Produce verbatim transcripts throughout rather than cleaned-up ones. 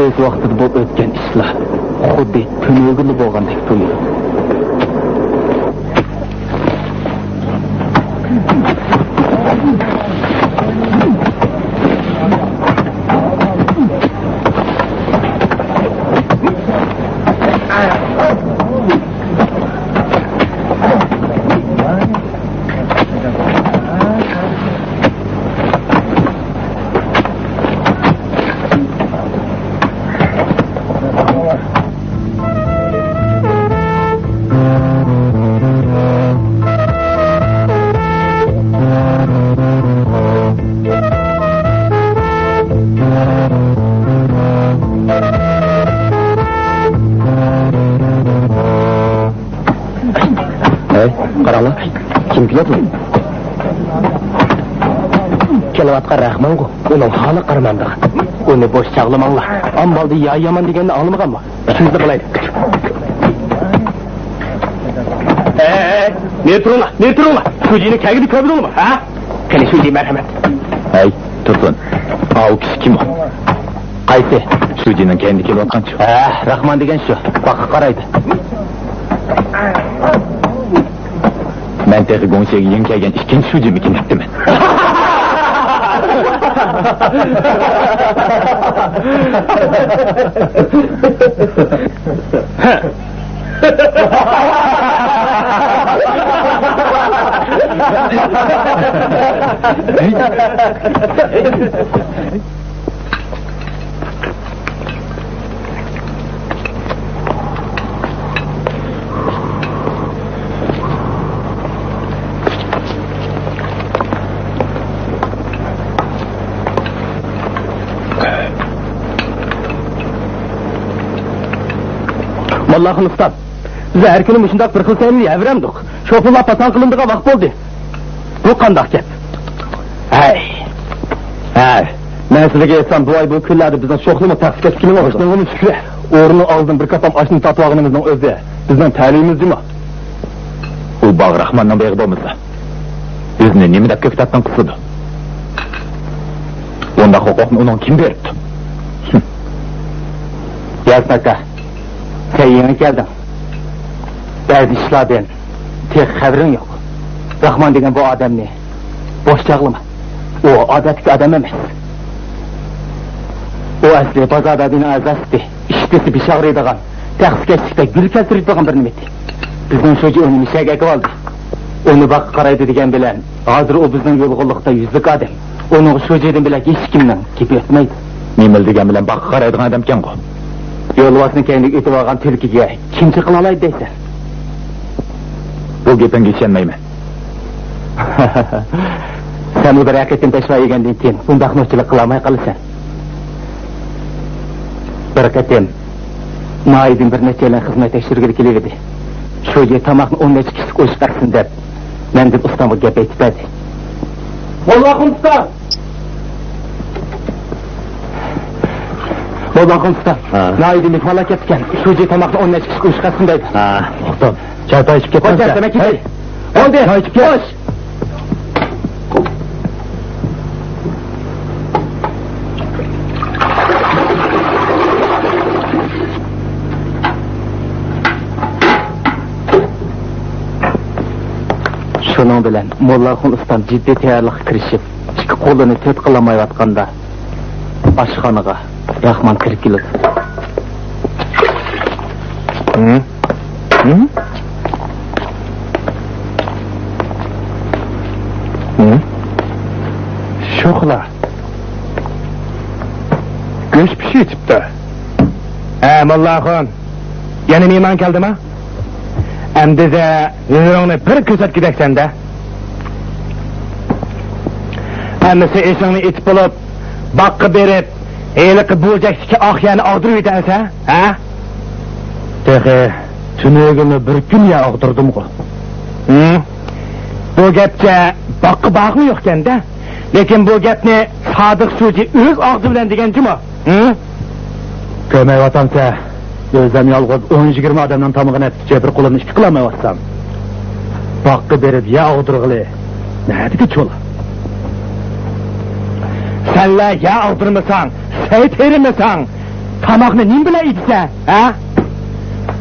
ئۆز ۋاقتىدا بولۇپ ئۆتكەن ئىشلار خۇددى تۈنۈگۈنلا بولغاندەك تۇيۇلىدۇ. ھەي، قاراڭلار، كىم كېلىۋاتىدۇ؟ كېلىۋاتقان رەھمانغۇ، ئۇنىڭ ھالى قارىمامدىغان. ئۇنى بوش چاغلىماڭلار، ئاممالدا يا يامان دېگەننى ئاڭلىمىغانمۇ؟ ئىككىمىزنى بىلايلى. ھەي، نېرى تۇرۇڭلار، نېرى تۇرۇڭلار. شۇجىنى كەلگىنى كۆردۈڭلارمۇ، ھە؟ قېنى، شۇجى، مەرھەمەت. ھەي، تۇرسۇن، ئاۋۇ كىشى كىم ئۇ؟ قايسى؟ شۇجىنىڭ كەينىدە كېلىۋاتقانچۇ؟ ھە، راخمان دېگەن شۇ، باغقا قارايدۇ. مەن تېخى گۇڭشېگە يېڭى كەلگەن ئىككىنچى شۇجىمىكىن دەپتىمەن. موللاخان ئۇستام، بىز ھەر كۈنى مۇشۇنداق بىر خىل سەينى يەۋېرەمدۇق. شوپۇرلار پاساڭ قىلىنىدىغان ۋاقىت بولدى. بۇ قانداق گەپ؟ ھەي. ھە، مەن سىلەرگە ئېيتسام، بۇ ئاي بۇ كۈنلەردە بىزنىڭ شوخلىمۇ تەخسىكەشلىكىنىڭ ئورنى. شۇنىڭغىمۇ شۈكرى. ئورنىنىڭ ئالدىدىن بىر كاپام ئاشنى تارتىۋالغىنىمىزنىڭ ئۆزى بىزنىڭ تەلىيىمىز جۇما. ئۇ باغ راخماننىڭ بېغى بولمىسا، بىزنى نېمە دەپ كۆكتاتتىن قىسىدۇ؟ بۇنداق ھوقۇقنى ئۇنىڭغا كىم بېرىپتۇ؟ ياسىن ئاكا، سەن يېڭى كەلدىڭ. بەزى ئىشلاردىن تېخى خەۋىرىڭ يوق. راخمان دېگەن بۇ ئادەمنى بوش چاغلىما. ئۇ ئادەتتىكى ئادەم ئەمەس. ئۇ ئەسلى بازار دادىنىڭ ئەزاسى ئىدى. ئىشتىسى بېشى ئاغرىيدىغان، تەخسىكەشلىكتە گۈل كەلتۈرىدىغان بىر نېمە ئىدى. بىزنىڭ شۇجى ئۇنى مىشەگە ئەكىۋالدى. ئۇنى باغقا قارايدۇ دېگەن بىلەن، ھازىر ئۇ بىزنىڭ يۇلغۇنلۇقتا يۈزلۈك ئادەم. ئۇنىڭغا شۇجىدىن بۆلەك ھېچكىمنىڭ گېپى ئۆتمەيدۇ. نېمىلا دېگەن بىلەن باغقا قارايدىغان ئادەمكەنغۇ. يولۋاسنىڭ كەينىگە ئۆتۈۋالغان تۈلكىگە كىم چېقىلالايدۇ دەيسەن؟ بۇ گېپىڭگە ئىشەنمەيمەن. سەنمۇ بىرەر قېتىم پەشۋا يېگەندىن كېيىن بۇنداق نوچىلىق قىلالماي قالىسەن. بىر قېتىم ناھىيەدىن بىر نەچچەيلەن خىزمەت تەكشۈرگىلى كېلىۋىدى. شۇجى تاماقنى ئون نەچچە كىشىلىك ئوشۇق ئەتسۇن دەپ، مەندىن ئۇستامغا گەپ ئېيتىپ بەردى. موللاخان ئۇستا! موللاخان ئۇستا! ھە. ناھىيەدىن مېھمانلار كەپتىكەن. شۇجى تاماقنى ئون نەچچە كىشىلىك ئوشۇق ئەتسۇن دەيدۇ. ھە، ئۇقتۇم. چاي تايىشىپ كەتمەمسەن؟ بولدى، مەن كېتەي. بولدى. چاي ئىچىپ كەت. خوش. شۇنىڭ بىلەن موللاخان ئۇستام جىددىي تەييارلىققا كىرىشىپ، ئىككى قولىنى تۆت قىلالمايۋاتقاندا، ئاشخانىغا راخمان كىرىپ كېلىدۇ. ھە؟ ھە؟ ھە؟ شوخلا. گۆش پىشىۋېتىپتۇ. ھە، موللاخان. يەنە مېھمان كەلدىما؟ ئەمدى ھۈنىرىڭنى بىر كۆرسەتكۈدەكسەن-دە. ئەمىسە ئېشىڭنى ئېتىپ بولۇپ، باغقا بېرىپ، ھېلىقى بۇرجەكتىكى ئاق يەرنى ئاغدۇرۇۋېتەمسەن، ھە؟ تېخى تۈنۈگۈنمۇ بىر كۈن يەر ئاغدۇردۇمغۇ. ھىم. بۇ گەپچە باغقا بارغۇڭ يوقكەن-دە. لېكىن بۇ گەپنى سادىق شۇجى ئۆز ئاغزى بىلەن دېگەن جۇمۇ. ھىم؟ كۆرمەيۋاتامسەن، ئۆزۈم يالغۇز ئون يىگىرمە ئادەمنىڭ تامىقىنى ئەتكۈچە بىر قولۇمنى ئىككى قىلالمايۋاتسام. باغقا بېرىپ يەر ئاغدۇرغىلى نەدىكى چولا؟ سەنلەر يەر ئاغدۇرمىساڭ، سەي تېرىمىسەڭ، تاماقنى نېمە بىلەن ئېتىسەن، ھە؟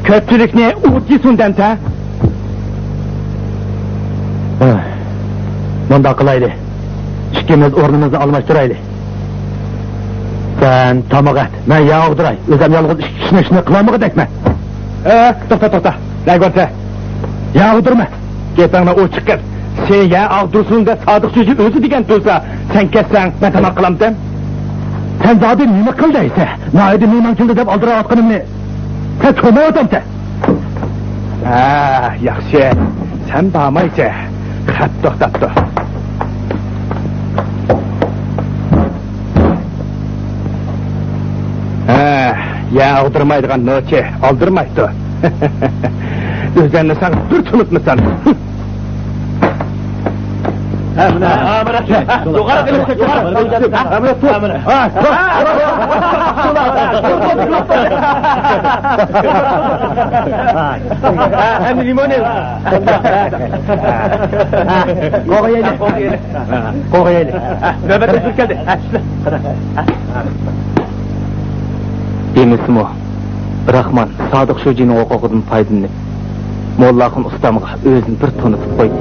كۆپچىلىكنى ئوت يېسۇن دەمسەن؟ ھە، مۇنداق قىلايلى. ئىككىمىز ئورنىمىزنى ئالماشتۇرايلى. سەن تاماق ئەت، مەن يەر ئاغدۇراي. ئۆزۈم يالغۇز ئىككى كىشىنىڭ ئىشىنى قىلالمىغۇدەكمەن. ئە، توختا، توختا. نەگە بارىسەن؟ يەر ئاغدۇرما. گېپىڭنى ئوچۇق قىل. سېنى يەر ئاغدۇرسۇن دەپ سادىق شۇجى ئۆزى دېگەن تۇرسا، سەن كەتسەڭ، مەن تاماق قىلامتىم؟ سەن زادى نېمە قىل دەيسەن؟ ناھايىتى مېنىڭ كېلدى دەپ ئالدىراۋاتقىنىمنى سەن كۆرمەيۋاتامسەن؟ ھە، ياخشى. سەن بارمايچە. خەت توختاپتۇ. ھە، يەر ئاغدۇرمايدىغان نوچى ئالدىرىمايدۇ. ئۆزۈڭنى ساڭا بىر تونۇتمىسام. ھە، مانا. ھە، مانا. جوغارا قىلىپ، جوغارا. ھە، مانا، تۇر. ھە، تۇر. ھە، ئەمدى لىمون ئېلىڭ. ھە، قوغۇيلى. قوغۇيلى. نۆۋەتتە ئۆزۈپ كەلدى. ھە، شۇنداق. دېمىسىمۇ، راخمان سادىق شۇجىنىڭ ھوقۇقىدىن پايدىلىنىپ، موللاخۇن ئۇستامغا ئۆزىنى بىر تونۇتۇپ قويدى.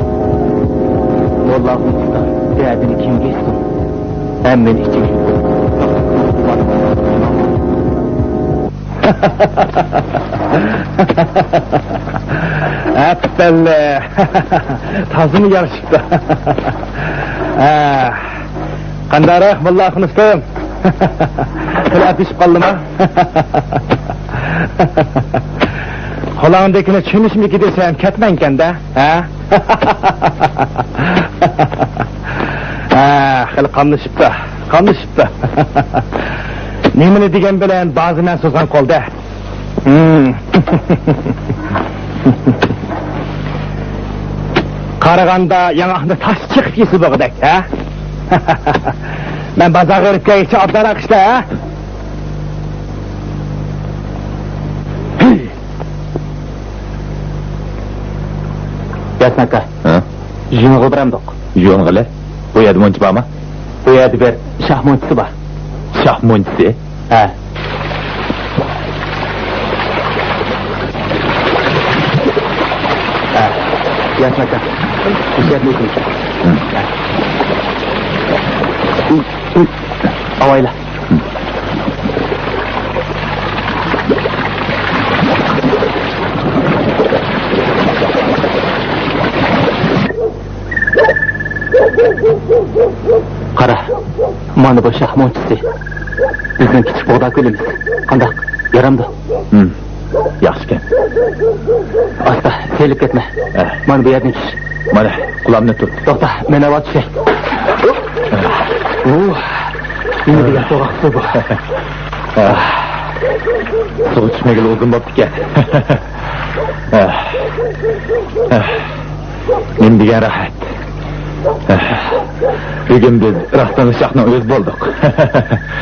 موللاخۇن ئۇستام دەردىنى كىمگە ئېيتسۇن؟ ھەممىنى ئىچىگە يۇتۇپ، ئەپەللە! تازىمۇ يارىشىپتۇ. ھە. قانداقراق، موللاخۇن ئۇستام؟ خېلى ئەپلىشىپ قالدىما؟ قولاڭدىكىنى چۆمۈچمىكى دېسەم كەتمەيدىكەن-دە، ھە؟ ھە، خېلى قاملىشىپتۇ، قاملىشىپتۇ. نېمىنى دېگەن بىلەن بازىمەن سوزغان قولدا. ھىم. قارىغاندا ياڭاقنى تاش چېقىپ يېسە بولغۇدەك، ھە؟ مەن بازارغا بېرىپ كەلگۈچە ئابدالراق ئىشلە، ھە؟ ياسىن ئاكا. ھە؟ يۇيۇنغىلى بارامدۇق؟ يۇيۇنغىلى؟ بۇ يەردە مۇنچا بارمۇ؟ بۇ يەردە بىر شاھ مۇنچىسى بار. شاھ مۇنچىسى؟ ھە. ھە. ياسىن ئاكا. مۇشۇ يەردە ئۆتۈڭ. ھە. ئاۋايلا. قارا، مانا بۇ شاھ مۇنچىسى. بىزنىڭ كىچىك بۇغدا كۆلىمىز. قانداق؟ يارامدۇ؟ ھىم. ياخشىكەن. ئاستا، سېلىپ كەتمە. ئە. مانا بۇ يەردىن چۈش. مانا، قۇلامنى تۇت. توختا، مەن ئاۋۋال چۈشەي. ئۇھ، نېمە دېگەن سوغۇق سۇ بۇ. ئە. سۇغا چۈشمىگىلى ئۇزۇن بوپتىكەن. ئە. ئە. نېمە دېگەن راھەت. ئە. بۈگۈن بىز راستتىنلا شاھنىڭ ئۆزى بولدۇق.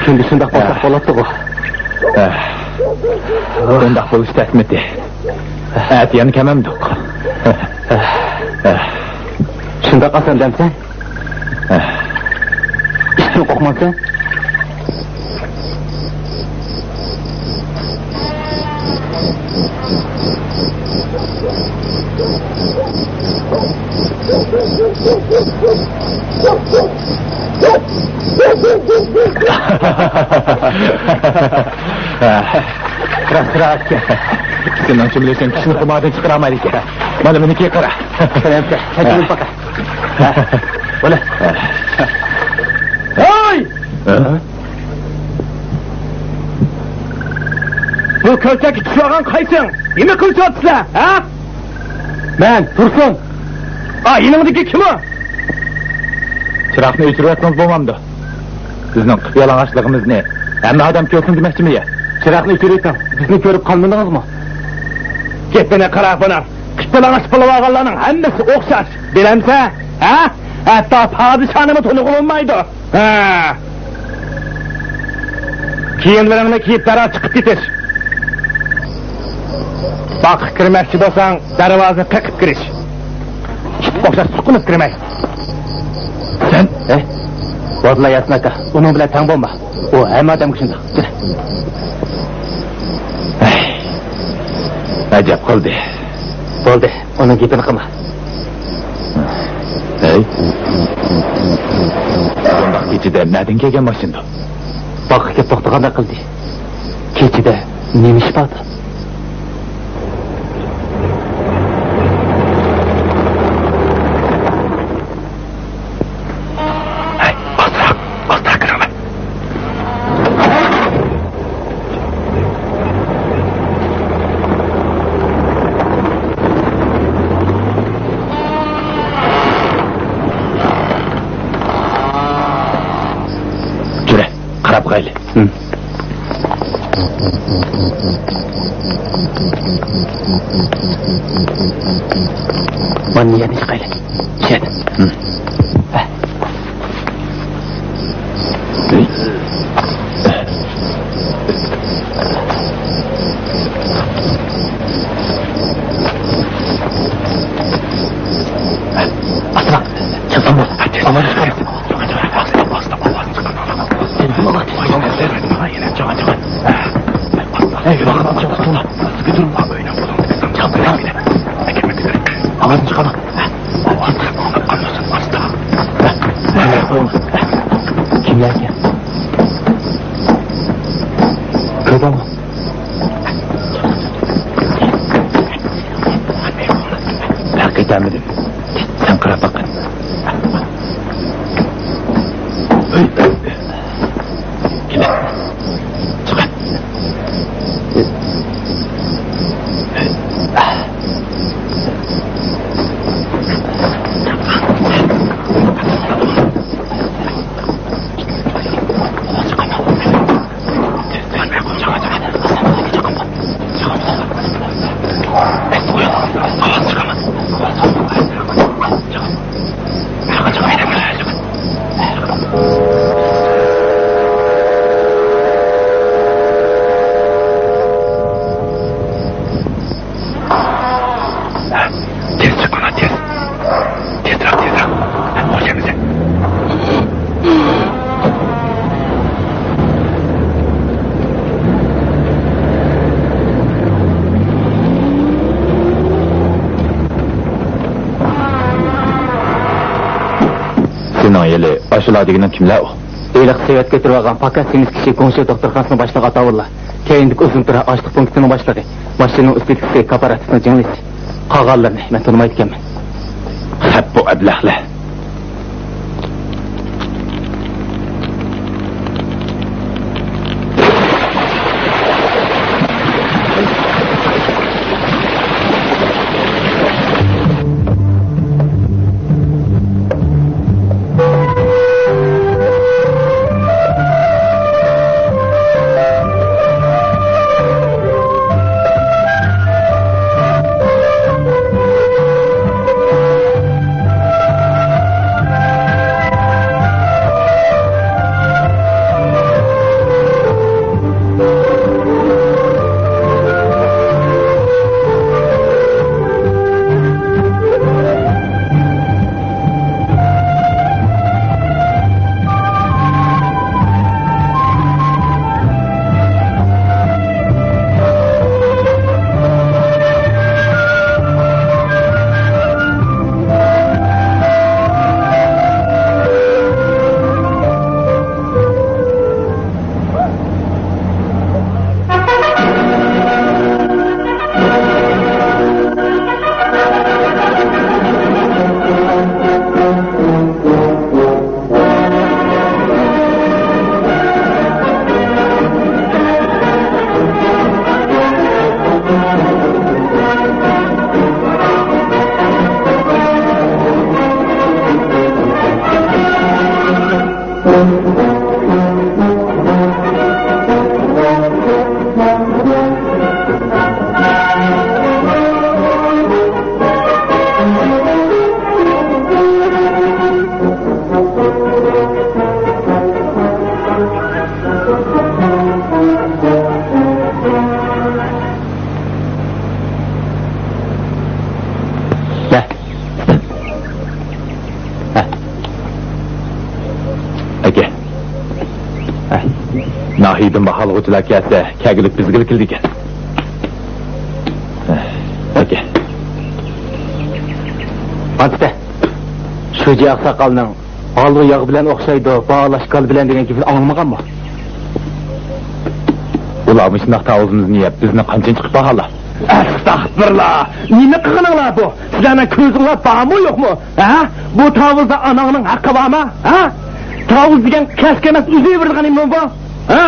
كۈندە شۇنداق بولساق ئە. بولاتتىغۇ. ئە. ئۇنداق بولۇش تەسمىتى. ئەتە يەنە كەمەمدۇق. شۇنداق ئاسان دەمسەن؟ ئىتتىن قورقمامسەن؟ راست، راست. سېنىڭ چۈمۈلۈشۈڭ كىشىنى خۇماردىن چىقىرالمايدىكەن. مانا مېنىڭكىگە قارا. سەن ئەمسە، سەن چۈمۈلۈپ باقە. بولە. ھەي! ھە؟ بۇ كۆلچەككە چۈشۈۋالغان قايسىڭ؟ نېمە قىلىشىۋاتىسىلەر، ھە؟ مەن، تۇرسۇن. ئا، يېنىڭدىكى كىم ئۇ؟ چىراغنى ئۆچۈرۈۋەتسىڭىز بولمامدۇ؟ بىزنىڭ قىپيالىڭاچلىقىمىزنى ھەممە ئادەم كۆرسۇن دېمەكچىمۇ يا؟ چىراغنى ئۆچۈرۈۋېتىڭ. بىزنى كۆرۈپ قالمىدىڭىزمۇ؟ گېپىنى قارا بۇنىڭ. قىپيالىڭاچ بولۇۋالغانلارنىڭ ھەممىسى ئوخشاش. بىلەمسەن؟ ھە؟ ھەتتا پادىشانىمۇ تونۇغىلى بولمايدۇ. ھە. كىيىملىرىڭنى كىيىپ دەرھال چىقىپ كېتىش. باغقا كىرمەكچى بولساڭ، دەرۋازىنى قېقىپ كىرىش. ئىتقا ئوخشاش سۇقۇنۇپ كىرمەي. سەن؟ ھە؟ بولدىلا ياسىن ئاكا، ئۇنىڭ بىلەن تەڭ بولما. ئۇ ھەممە ئادەمگە شۇنداق. كىر. ئەجەب قىلدى. بولدى، ئۇنىڭ گېپىنى قىلما. ھەي. بۇنداق كېچىدە نەدىن كەلگەن ماشىنىدۇ؟ باغقا كېلىپ توختىغاندەك قىلدى. كېچىدە نېمە ئىش باردۇ؟ ھەي، ئاستىراق، ئاستىراق كىرىڭلار. جۈرە، قاراپ باقايلى. ھىم. مانا يەنە چىقايلى. چۈشەت. ھىم. ھە. ئاسراق. چىقسام بولدى. ئامان چىقايلى. ئاۋازنى چىقارما. كىملەركەن؟ كۆردۈڭمۇ؟ پەرق ئېتەلمىدىم. سەن قاراپ باققىن. تېز چىققىنا، تېز. تېزرەك، تېزرەك. ھە، خوش ئەمىسە. سېنىڭ ھېلى ئاشۇلار دېگىنىڭ كىملەر ئۇ؟ ھېلىقى سېۋەت كۆتۈرۈۋالغان پاكار سېمىز كىشى گۇڭشې دوختۇرخانىسىنىڭ باشلىقى ئاتاۋۇللا. كەينىدىكى ئۇزۇن تۇرا ئاشلىق پونكىتىنىڭ باشلىقى. ماشىنىنىڭ ئۈستىدىكىسى كاپاراتىسنىڭ جىڭلىسى. قالغانلىرىنى مەن تونۇمايدىكەنمەن. خەپ بۇ ئەبلەخلەر. ئاكا. ناھىيەدىن باھالىغۇچىلار كەلسە، كەلگۈلۈك بىزگىلا كېلىدىكەن. ئانتىتە، شۇجى ئاقساقالنىڭ «ھالۋا ياغ بىلەن ئوخشايدۇ، باھالاش گال بىلەن» دېگەن گېپىنى ئاڭلىمىغانمۇ؟ ئۇلار مۇشۇنداق تاۋۇزىمىزنى يەپ، بىزنى قانچىنچە قىلىپ باھالا؟ ئەستەغپۇرۇللا! نېمە قىلغىنىڭلار بۇ؟ سىلەرنىڭ كۆزۈڭلار بارمۇ يوقمۇ؟ ھە؟ بۇ تاۋۇزدا ئاناڭنىڭ ھەققى بارمۇ؟ ھە؟ تاۋۇز دېگەن كەسكە ئەمەس، ئۈزۈۋېرىدىغان نېمە بۇ؟ ھە؟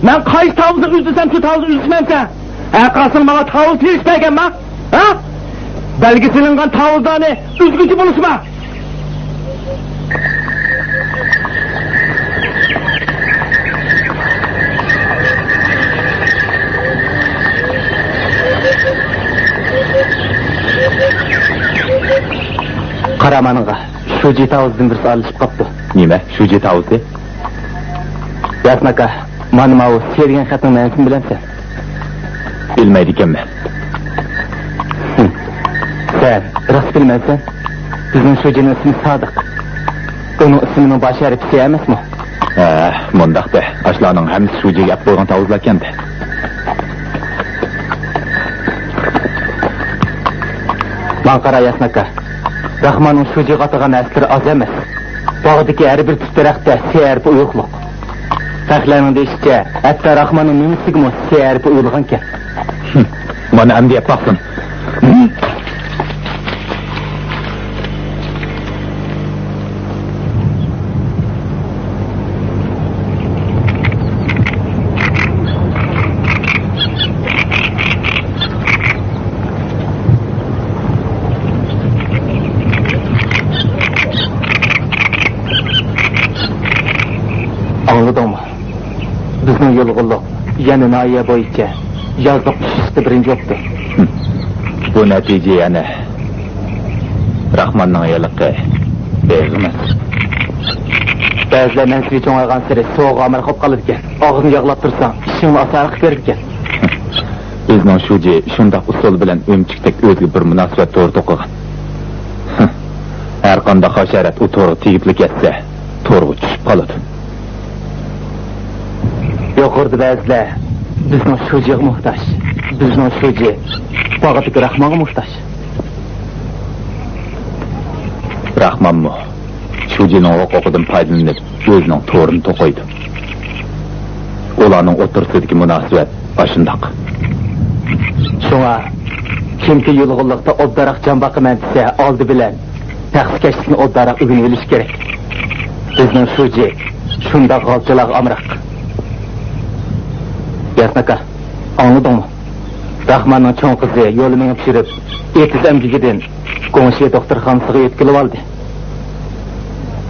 مەن قايسى تاۋۇزنى ئۈزدۈرسەم، شۇ تاۋۇزنى ئۈزۈشمەمسەن؟ ھە، قاسىڭ ماڭا تاۋۇز تېرىشىپ بەرگەنما؟ ھە؟ بەلگە سېلىنغان تاۋۇزلارنى ئۈزگۈچى بولۇشما! قارا مانىڭغا، شۇجى تاۋۇزدىن بىرسى ئارىلىشىپ قاپتۇ. نېمە؟ شۇجى تاۋۇزى؟ ياسىن ئاكا، مانا ماۋۇ سى دېگەن خەتنىڭ مەنىسىنى بىلەمسەن؟ بىلمەيدىكەنمەن. ھىم. سەن راست بىلمەيسەن؟ بىزنىڭ شۇجىنىڭ ئىسمى سادىق. ئۇنىڭ ئىسمىنىڭ باش ھەرپى سى ئەمەسمۇ؟ ھە، مۇنداق دە. ئاشۇلارنىڭ ھەممىسى شۇجىگە ئەپ قويغان تاۋۇزلاركەن دە. ماڭا قارا، ياسىن ئاكا. راخماننىڭ شۇجىغا ئاتىغان ھەرپلىرى ئاز ئەمەس. باغدىكى ھەر بىر تۈپ دەرەختە سى ھەرپى ئويۇقلۇق. پەخلەرنىڭ دېيىشىچە، ھەتتا راخماننىڭ مېڭىسىگىمۇ سى ھەرپى ئويۇلغانكەن. ھىم، مانا ئەمدى يەپ باقسۇن. ئاڭلىدىڭمۇ؟ بىزنىڭ يۇلغۇنلۇق يەنە ناھىيە بويىچە يازلىق ئۈچ ئىشتا بىرىنچى بوپتۇ. بۇ نەتىجە يەنە راخماننىڭ ھېلىقى بېغى ئەمەس. بەزىلەر مەنسىپى چوڭايغانسېرى سوغۇققا ئامراق بولۇپ قالىدىكەن. ئاغزىنى ياغلاپ تۇرساڭ، ئىشىڭنى ئاسانراق قىلىپ بېرىدىكەن. بىزنىڭ شۇجى شۇنداق ئۇسۇل بىلەن ئۆمۈچۈكتەك ئۆزىگە بىر مۇناسىۋەت تورى توقۇغان. ھەر قانداق ھاشارات ئۇ تورغا تېگىپلا كەتسە، تورغا چۈشۈپ قالىدۇ. يۇقىرىدا بەزىلەر بىزنىڭ شۇجىغا موھتاج، بىزنىڭ شۇجى باغدىكى راخمانغا موھتاج. راخمانمۇ شۇجىنىڭ ھوقۇقىدىن پايدىلىنىپ، ئۆزىنىڭ تورىنى توقۇيدۇ. ئۇلارنىڭ ئوتتۇرىسىدىكى مۇناسىۋەت ئاشۇنداق. شۇڭا كىمكى يۇلغۇنلۇقتا ئوبدانراق جان باقىمەن دېسە، ئالدى بىلەن تەخسىكەشلىكنى ئوبدانراق ئۆگىنىۋېلىش كېرەك. بىزنىڭ شۇجى شۇنداق غالچىلارغا ئامراق. ياسىن ئاكا، ئاڭلىدىڭمۇ؟ راخماننىڭ چوڭ قىزى يولى مېڭىپ يۈرۈپ، ئېتىز ئەمگىكىدىن گۇڭشې دوختۇرخانىسىغا يۆتكىلىۋالدى.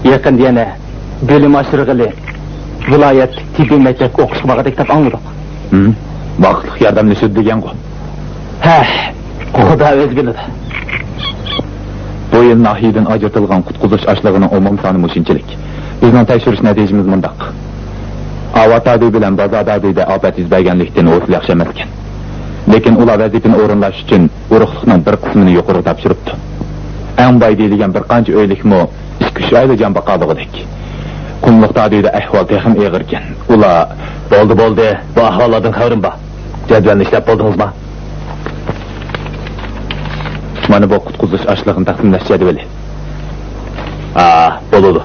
يېقىندا يەنە بىلىم ئاشۇرغىلى ۋىلايەتلىك تېببىي مەكتەپكە ئوقۇشقا بارغۇدەك دەپ ئاڭلىدۇق. ھىم، ۋاقىتلىق ياردەملىشىدۇ دېگەنغۇ. ھە، خۇدا ئۆزى بىلىدۇ. بۇ يىل ناھىيەدىن ئاجرىتىلغان قۇتقۇزۇش ئاشلىقىنىڭ ئومۇمىي سانى مۇشۇنچىلىك. بىزنىڭ تەكشۈرۈش نەتىجىمىز مۇنداق. ئاۋات دادۈي بىلەن بازار دادۈيدە ئاپەت يۈز بەرگەنلىكتىن، ھوسۇل ياخشى ئەمەسكەن. لېكىن ئۇلار ۋەزىپىنى ئورۇنداش ئۈچۈن ئۇرۇقلۇقنىڭ بىر قىسمىنى يۇقىرىغا تاپشۇرۇپتۇ. ئەڭ باي دېيىلگەن بىر قانچە ئۆيلۈكمۇ ئىككى-ئۈچ ئايلا جان باقالىغۇدەك. قۇملۇق دادۈيدە ئەھۋال تېخىمۇ ئېغىركەن. ئۇلار... بولدى، بولدى. بۇ ئەھۋاللاردىن خەۋىرىم بار. جەدۋەلنى ئىشلەپ بولدىڭىزمۇ؟ مانا بۇ قۇتقۇزۇش ئاشلىقىنى تەقسىملەش جەدۋىلى. ھا، بولىدۇ.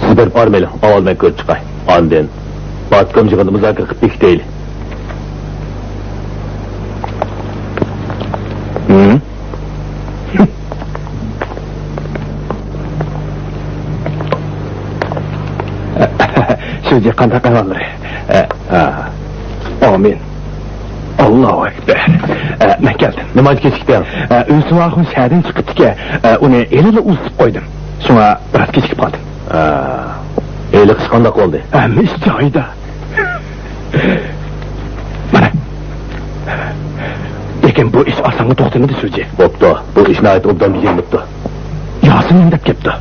سىز بېرىپ ئارمىيەلىك ئاۋۋال مەن كۆرۈپ چىقاي. ئاندىن پارتكوم يىغىندا مۇزاكىرە قىلىپ بېكىتەيلى. ھىم؟ شۇجى، قانداق ئەھۋاللىرى؟ ئە، ئا. ئامىن. ئاللاھۇ ئەكبەر. ئە، مەن كەلدىم. نېمانچە كېچىكتىڭ؟ ئە، ئۈنسۇۋاخۇن شەھەردىن چىقىپتىكەن. ئە، ئۇنى ھېلىلا ئۇزىتىپ قويدۇم. شۇڭا بىراز كېچىكىپ قالدىم. ئە، ھېلىقى ئىش قانداق بولدى؟ ھەممە ئىش جايىدا. مانا. لېكىن بۇ ئىش ئاسانغا توختىمىدى، شۇجى. بوپتۇ، بۇ ئىش ناھايىتى ئوبدان بېجىرىلىپتۇ. ياسىن نېمە دەپ كەپتۇ؟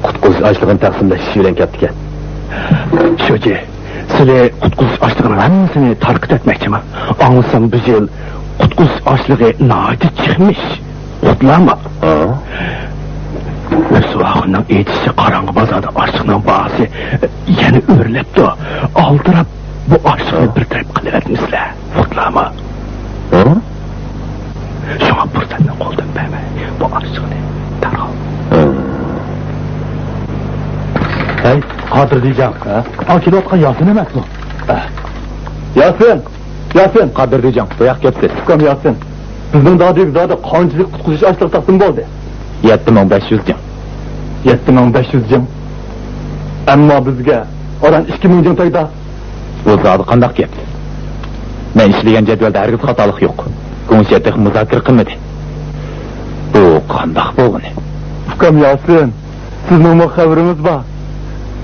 قۇتقۇزۇش ئاشلىقىنى تەقسىملەش ئىشى بىلەن كەپتىكەن. شۇجى، سىلى قۇتقۇزۇش ئاشلىقىنىڭ ھەممىسىنى تارقىتىپ ئەتمەكچىما؟ ئاڭلىسام، بۇ يىل قۇتقۇزۇش ئاشلىقى ناھايىتى چىقمىش. ئوتلارما؟ ھە؟ ئۆسۈۋاخۇننىڭ ئېيتىشىچە، قاراڭغۇ بازاردا ئاشلىقنىڭ باھاسى يەنە ئۆرلەپتۇ. ئالدىراپ بۇ ئاشلىقنى ھە؟ بىر تەرەپ قىلىۋەتمىسىلە. ئوتلارما؟ ھە؟ شۇڭا پۇرسەتنى قولدىن بەرمەي، بۇ ئاشلىقنى دەرھال. ھەي، قادىر دىجاڭ. ھە؟ ئا، كېلىۋاتقان ياسىن ئەمەسمۇ؟ ھە. ياسىن! ياسىن! قادىر دىجاڭ، بۇ ياققا كەپسىز. ئۇكام ياسىن، بىزنىڭ دادۈگزادە قانچىلىك قۇتقۇزۇش ئاشلىقى تەقسىم بولدى؟ يەتتە مىڭ بەش يۈز جىڭ. يەتتە مىڭ بەش يۈز جىڭ. ئەمما بىزگە ئاران ئىككى مىڭ جىڭ تەگدى. بۇ زادى قانداق گەپ؟ مەن ئىشلىگەن جەدۋەلدە ھەرگىز خاتالىق يوق. گۇڭشيې تېخى مۇزاكىرە قىلمىدى. بۇ قانداق بولغىنى؟ ئۇكام ياسىن، سىزنىڭمۇ خەۋىرىڭىز بار.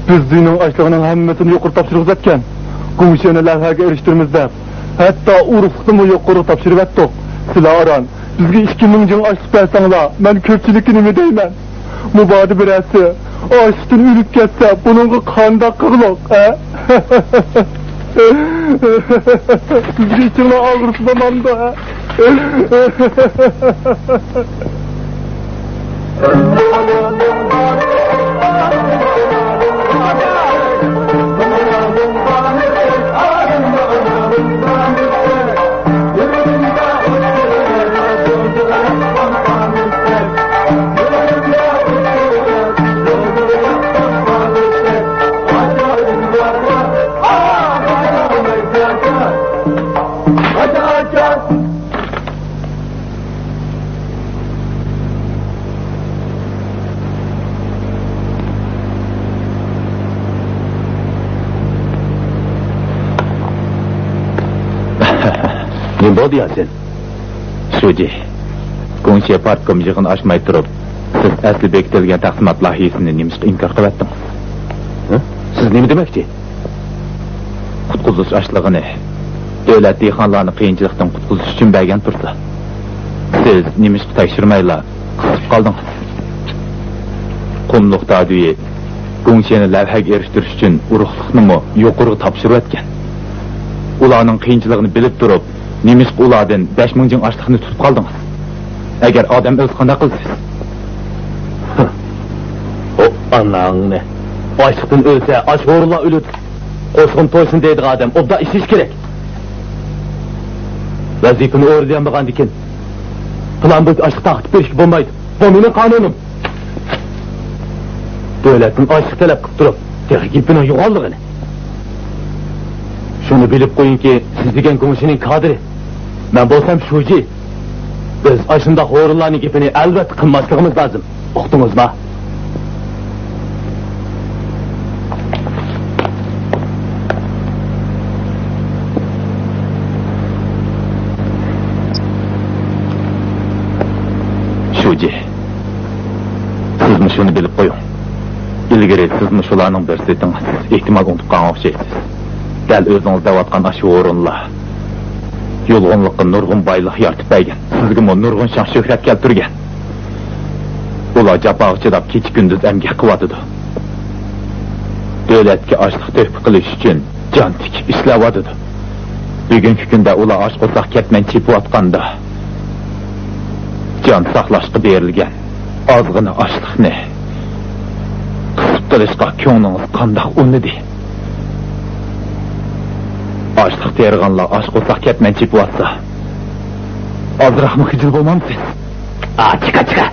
بىز زۇينىڭ ئاشلىقىنىڭ ھەممىسىنى يۇقىرى تاپشۇرغۇزۇۋەتكەن. گۇڭشيېنى لەۋھەگە ئېرىشتۈرىمىز دەپ، ھەتتا ئۇرۇقلۇقنىمۇ يۇقىرى تاپشۇرۇۋەتتۇق. سىلەر ئاران بىزگە ئىككى مىڭ جىڭ ئاشلىق بەرسەڭلار، مەن كۆپچىلىككە نېمە دەيمەن؟ مۇبادا بىرەرسى ئاچلىقتىن ئۆلۈپ كەتسە، بۇنىڭغا قانداق قىلغۇلۇق، ھە؟ سىزگە ئىچىڭلار ئاغرىسا بولمامدۇ، ھە؟ نېمە بولدى ياسىن؟ شۇجى، گۇڭشې پارتكوم يىغىن ئاچماي تۇرۇپ، سىز ئەسلى بېكىتىلگەن تەقسىمات لايىھىسىنى نېمىشقا ئىنكار قىلىۋەتتىڭىز؟ ھە؟ سىز نېمە دېمەكچى؟ قۇتقۇزۇش ئاشلىقىنى دۆلەت دېھقانلارنى قىيىنچىلىقتىن قۇتقۇزۇش ئۈچۈن بەرگەن تۇرسا، سىز نېمىشقا تەكشۈرمەيلا قىسىپ قالدىڭىز؟ قۇملۇق دادۈيى گۇڭشيېنى لەۋھەگە ئېرىشتۈرۈش ئۈچۈن ئۇرۇقلۇقنىمۇ يۇقىرىغا تاپشۇرۇۋەتكەن. ئۇلارنىڭ قىيىنچىلىقىنى بىلىپ تۇرۇپ، نېمىشقا ئۇلاردىن بەش مىڭ جىڭ ئاشلىقنى تۇتۇپ قالدىڭىز؟ ئەگەر ئادەم ئۆلسە قانداق قىلىسىز؟ ئۇ ئاناڭنى. ئاچلىقتىن ئۆلسە، ئاچ ھورۇنلار ئۆلىدۇ. قوشۇن تويسۇن دەيدىغان ئادەم ئوبدان ئىشلىشى كېرەك. ۋەزىپىنى ئورۇنلىيالمىغاندىكىن، پىلان بويىچە ئاشلىق تارقىتىپ بېرىشكە بولمايدۇ. بۇ مېنىڭ قانۇنۇم. دۆلەتتىن ئاشلىق تەلەپ قىلىپ تۇرۇپ، تېخى گېپىنىڭ يوغانلىقىنى. شۇنى بىلىپ قويۇڭكى، سىز دېگەن گۇڭشېنىڭ كادىرى. مەن بولسام شۇجى. بىز ئاشۇنداق ھورۇنلارنىڭ گېپىنى ئەلۋەتتە قىلماسلىقىمىز لازىم. ئۇقتىڭىزما؟ شۇجى، سىزمۇ شۇنى بىلىپ قويۇڭ. ئىلگىرى سىزمۇ شۇلارنىڭ بىرسى ئىدىڭىز. ئېھتىمال ئۇنتۇپ قالغان ئوخشايسىز. دەل ئۆزىڭىز دەۋاتقان ئاشۇ ھورۇنلار يۇلغۇنلۇققا نۇرغۇن بايلىق يارىتىپ بەرگەن، سىزگىمۇ نۇرغۇن شان-شۆھرەت كەلتۈرگەن. ئۇلار جاپاغا چىداپ، كېچە-كۈندۈز ئەمگەك قىلىۋاتىدۇ. دۆلەتكە ئاشلىق تۆھپە قىلىش ئۈچۈن جان تىكىپ ئىشلەۋاتىدۇ. بۈگۈنكى كۈندە ئۇلار ئاچ قورساق كەتمەن چېپىۋاتقاندا، جان ساقلاشقا بېرىلگەن ئازغىنە ئاشلىقنى قىسىپ قېلىشقا كۆڭلىڭىز قانداق ئۇنىدى؟ ئاشلىق تېرىغانلار ئاچ قورساق كەتمەن چېپىۋاتسا، ئازراقمۇ خىجىل بولمامسىز؟ ئا، چىقا، چىقا!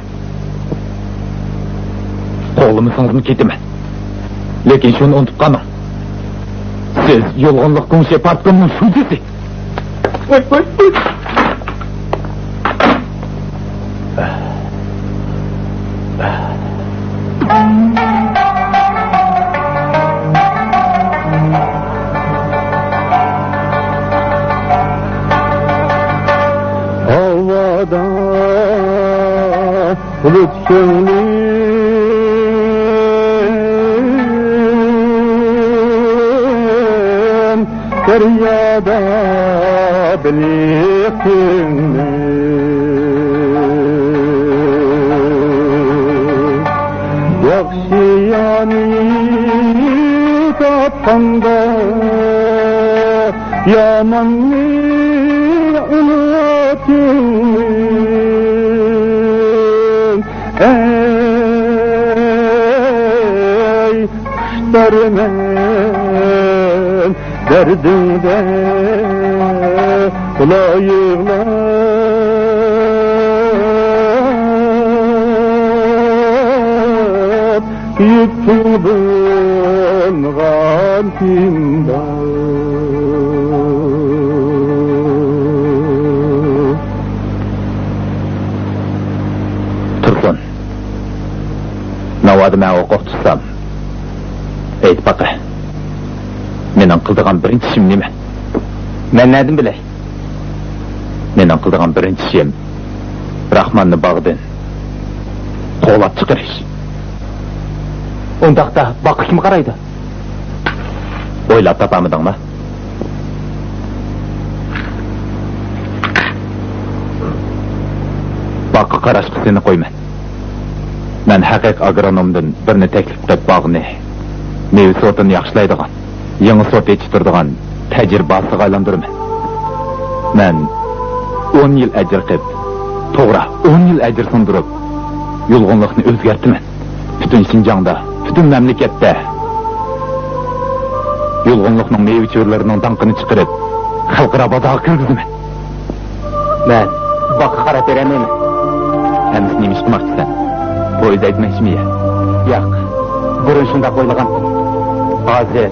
قوغلىمىسىڭىزمۇ كېتىمەن. لېكىن شۇنى ئۇنتۇپ قالماڭ. سىز يۇلغۇنلۇق گۇڭشې پارتكومنىڭ شۇجىسى. ۋاي، ۋاي، ۋاي. ھاۋادا بۇلۇت كۆڭلۈم، دەريادا بېلىق كۆڭلۈم. ياخشى يانى تاپقاندا، ياماننى ئۇنتۇپ كەتتىم. ئەي، خۇشتارمەن دەردىڭدە، تولا يىغلاپ. يېتىڭدىن غەمكىن بار. تۇرسۇن، ناۋادا مەن ھوقۇق تۇتسام، ئېيتىپ باقە. مېنىڭ قىلىدىغان بىرىنچى ئىشىم نېمە؟ مەن نەدىن بىلەي؟ مېنىڭ قىلىدىغان بىرىنچى ئىشىم راخماننى باغدىن قوغلاپ چىقىرىش. ئۇنداقتا باغقا كىم قارايدۇ؟ ئويلاپ تاپالمىدىڭمۇ؟ باغقا قاراشقا سېنى قويىمەن. مەن ھەقىقىي ئاگرونومدىن بىرنى تەكلىپ قىلىپ، باغنى، مېۋە سورتىنى ياخشىلايدىغان، يېڭى سورت يېتىشتۈرىدىغان تەجرىبە بازىسىغا ئايلاندۇرىمەن. مەن ئون يىل ئەجىر قىپ، توغرا، ئون يىل ئەجىر سۇندۇرۇپ، يۇلغۇنلۇقنى ئۆزگەرتىمەن. پۈتۈن شىنجاڭدا، پۈتۈن مەملىكەتتە يۇلغۇنلۇقنىڭ مېۋە چۆرىلىرىنىڭ داڭقىنى چىقىرىپ، خەلقئارا بازارغا كىرگۈزىمەن. مەن باغقا قاراپ بېرەلمەيمەن. ئەمىسە نېمە ئىش قىلماقچىسەن؟ پويىز ھەيدىمەكچىمۇ يا؟ ياق. بۇرۇن شۇنداق ئويلىغانتىم. ھازىر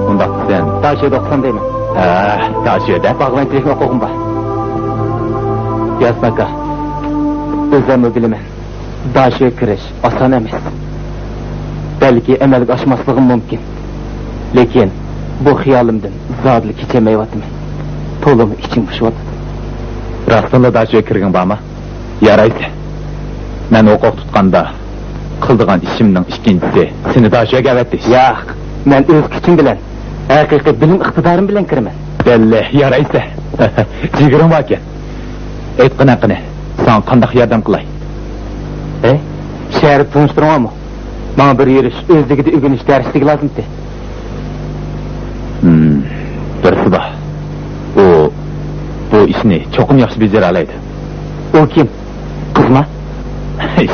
ئۇنداق دېسەڭ، داشۆدە ئوقۇسام دەيمەن. ھە، داشۆدە؟ باغۋەنچىلىكنى ئوقۇغۇم بار. ياسىن ئاكا، ئۆزۈممۇ بىلىمەن. داشۆگە كىرىش ئاسان ئەمەس. بەلكى ئەمەلگە ئاشماسلىقىم مۇمكىن. لېكىن بۇ خىيالىمدىن زادىلا كېچەلمەيۋاتىمەن. تولىمۇ ئىچىم پۇشۇۋاتىدۇ. راستتىنلا داشۆگە كىرگۈڭ بارمۇ؟ يارايسە. مەن ھوقۇق تۇتقاندا قىلىدىغان ئىشىمنىڭ ئىككىنچىسى سېنى داشۆگە ئەۋەتىش. ياق، مەن ئۆز كۈچۈم بىلەن، ھەقىقىي بىلىم ئىقتىدارىم بىلەن كىرىمەن. بەللى، يارايسە. جىگىرىڭ باركەن. ئېيتقىنە قېنى، ساڭا قانداق ياردەم قىلاي؟ ھە؟ شەھەردە تونۇشتۇرۇڭامۇ؟ ماڭا بىر يۈرۈش ئۆزلۈكىدە ئۆگىنىش دەرسلىكى لازىمتى. ھىم، بىرسى بار. ئۇ بۇ ئىشنى چوقۇم ياخشى بېجىرەلەيدۇ. ئۇ كىم؟ قىزما؟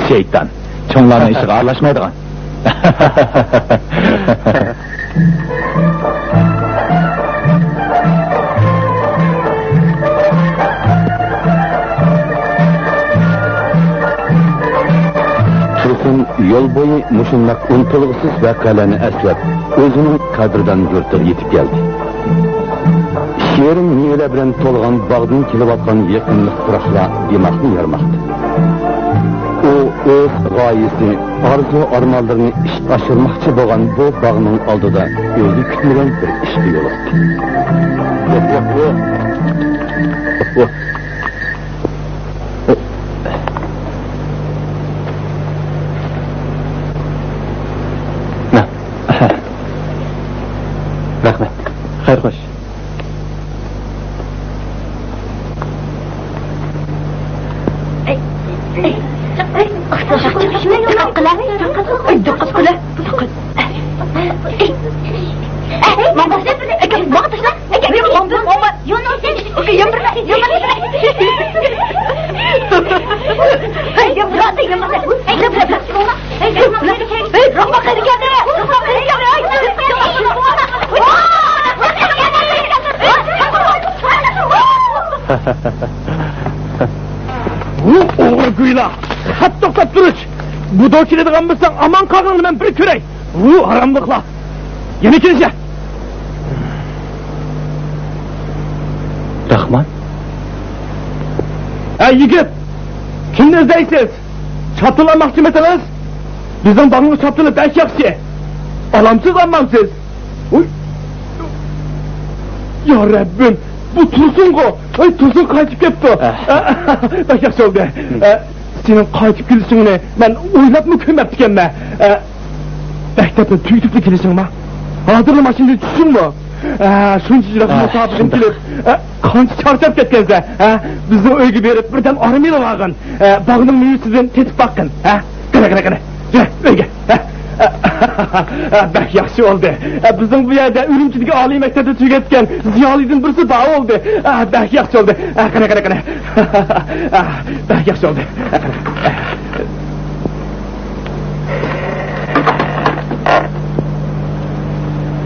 شەيتان. چوڭلارنىڭ ئىشىغا ئارىلاشمايدىغان. تۇرسۇن يول بويى مۇشۇنداق ئۇنتۇلغۇسىز ۋەقەلەرنى ئەسلەپ، ئۆزىنىڭ قەدىردان يۇرتىغا يېتىپ كەلدى. شېرىن مېۋىلەر بىلەن تولغان باغدىن كېلىۋاتقان يېقىملىق پۇراقلار دىماغنى يارماقتا. ئۇ ئۆز غايىسى، ئارزۇ-ئارمانلىرىنى ئىشقا ئاشۇرماقچى بولغان بۇ باغنىڭ ئالدىدا ئۆزى كۈتمىگەن بىر ئىشقا يولۇقتى. رەھمەت. خەير خوش. دىققەت قىلە. دىققەت قىلە. ۋۇ ئوغرى گۇيلا! خەت توختاپ تۇرۇش! بۇدۇ كېلىدىغان بولساڭ ئامان قالغىنىڭنى مەن بىر كۆرەي! ۋۇ ھاراملىقلار! يەنە كېلىشە! راخمان؟ ھە يىگىت! كىمنى ئىزدەيسىز؟ شاپتۇل ئالماقچىمىسىڭىز؟ بىزنىڭ باغنىڭ شاپتۇلى بەك ياخشى. ئالامسىز، ئالمامسىز؟ ۋۇي. يا رەببىم، بۇ تۇرسۇنغۇ. ۋاي، تۇرسۇن قايتىپ كەپتۇ. ئە. بەك ياخشى بولدى. ئە، سېنىڭ قايتىپ كېلىشىڭنى مەن ئويلاپمۇ كۆرمەپتىكەنمەن. ئە، مەكتەپنى تۈگىتىپلا كېلىشىڭما؟ ھازىرلا ماشىنىدىن چۈشتۈڭمۇ؟ ئە، شۇنچە يىراق مۇساپىدىن كېلىپ، ئە، قانچە چارچاپ كەتكەنسەن، ھە؟ بىزنىڭ ئۆيگە بېرىپ بىردەم ئارام ئېلىۋالغىن. ئە، باغنىڭ مېۋىسىدىن تېتىپ باققىن، ھە؟ قېنى، قېنى، قېنى. يۈر، ئۆيگە، ھە؟ ئە، بەك ياخشى بولدى. ئە، بىزنىڭ بۇ يەردە ئۈرۈمچىدىكى ئالىي مەكتەپنى تۈگەتكەن زىيالىيدىن بىرسى بار بولدى. ئە، بەك ياخشى بولدى. ئە، قېنى، قېنى، قېنى. ئە، بەك ياخشى بولدى. ئە، قېنى.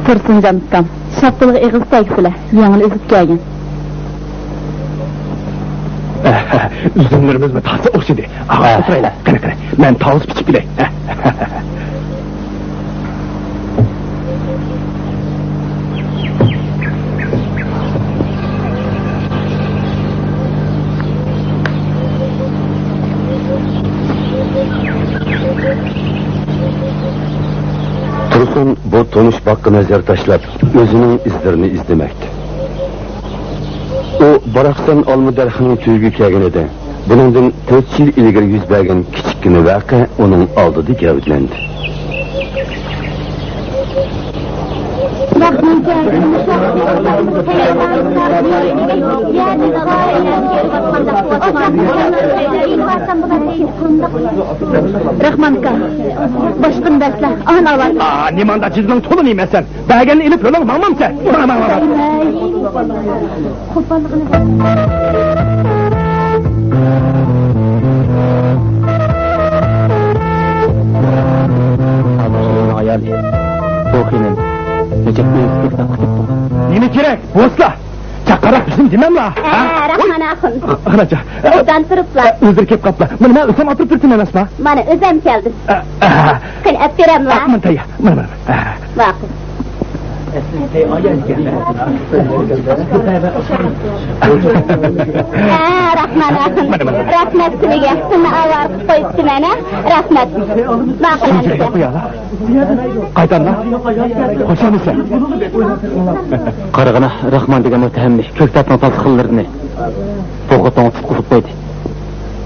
تۇرسۇنجان ئۇكام، شاپتۇلغا ئېغىز تەگسىلە، يېڭىلا ئۈزۈپ كەلگەن. ئۈزۈملىرىمىزمۇ تازا ئوخشىدى. ئاغاش ئولتۇرايلى. قېنى، قېنى، مەن تاۋۇز پىچىپ كېلەي. تونۇش باغقا نەزەر تاشلاپ، ئۆزىنىڭ ئىزلىرىنى ئىزدىمەكتە. ئۇ باراقسان ئالما دەرىخىنىڭ تۈۋىگە كەلگىنىدە، بۇنىڭدىن تۆت يىل ئىلگىرى يۈز بەرگەن كىچىككىنە ۋەقە ئۇنىڭ ئالدىدا گەۋدىلەندى. رەھمانكا، باشقىنى دەسلە، ئان ئاۋاز. ئا، نېمانداق جىزنىڭ تولىنى يېمەسەن؟ بەرگەننى ئېلىپ يولۇڭ ماڭمامسەن؟ ماڭ، ماڭ، ماڭ، ماڭ. ئايال، بۇ خېنىم نەچچە كۈن كۆكتات قىلىپتۇ. نېمە كېرەك؟ بوسلا! چاققانراق بىزنى دېمەملا! ھە، ھە؟ رەھمان ئاخۇن. قاراچا. ئوبدان تۇرۇپلا. ئۆزلىرى كېلىپ قاپلا. مانا مەن ئۇزام ئاتۇرۇپ تۇرۇپتىمەن ئەمەسما؟ مانا ئۆزەم كەلدىم. قېنى، ئەپ بېرەملا. مانا تەييار. مانا، مانا. ماقۇل. ھە، رەھمان ئاخۇن. رەھمەت سىلىگە. سىلىنى ئاۋارە قىلىپ قويۇپتىمەن، ھە؟ رەھمەت. ماقۇل ئەمىسە. قايتاملا؟ خوش ئەمىسە. قارىغىنا، رەھمان دېگەن مۇتتەھەمنى، كۆكتاتنىڭ تازا خىللىرىنى بۇغا توڭۇپ تۇتقۇزۇپ قويدى.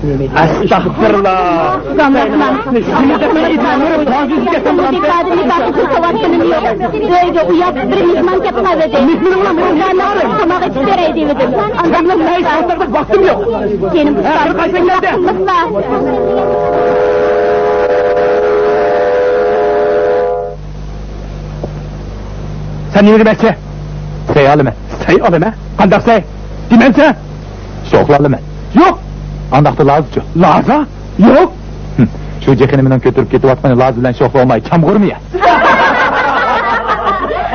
ئەستەغپىرۇللا. ئۆيگە ئۇياق بىر مېھمان كەپ قالدى. تاماق ئېتىپ بېرەي دېۋىدىم. ئانداق ۋاقتىم يوق. جېنىم ئۇستام. سەن نېمە دېمەكچى؟ سەي ئالىمەن. سەي ئالىمەن؟ قانداق سەي؟ دېمەمسەن؟ شوخلا ئالىمەن. يوق. ئانداقتا لازىچۇ؟ لازا؟ يوق. ھىم. شۇ جېخىنى مېنىڭ كۆتۈرۈپ كېتىۋاتقىنى لازا بىلەن شوخلا بولماي، چامغۇرمۇ يە؟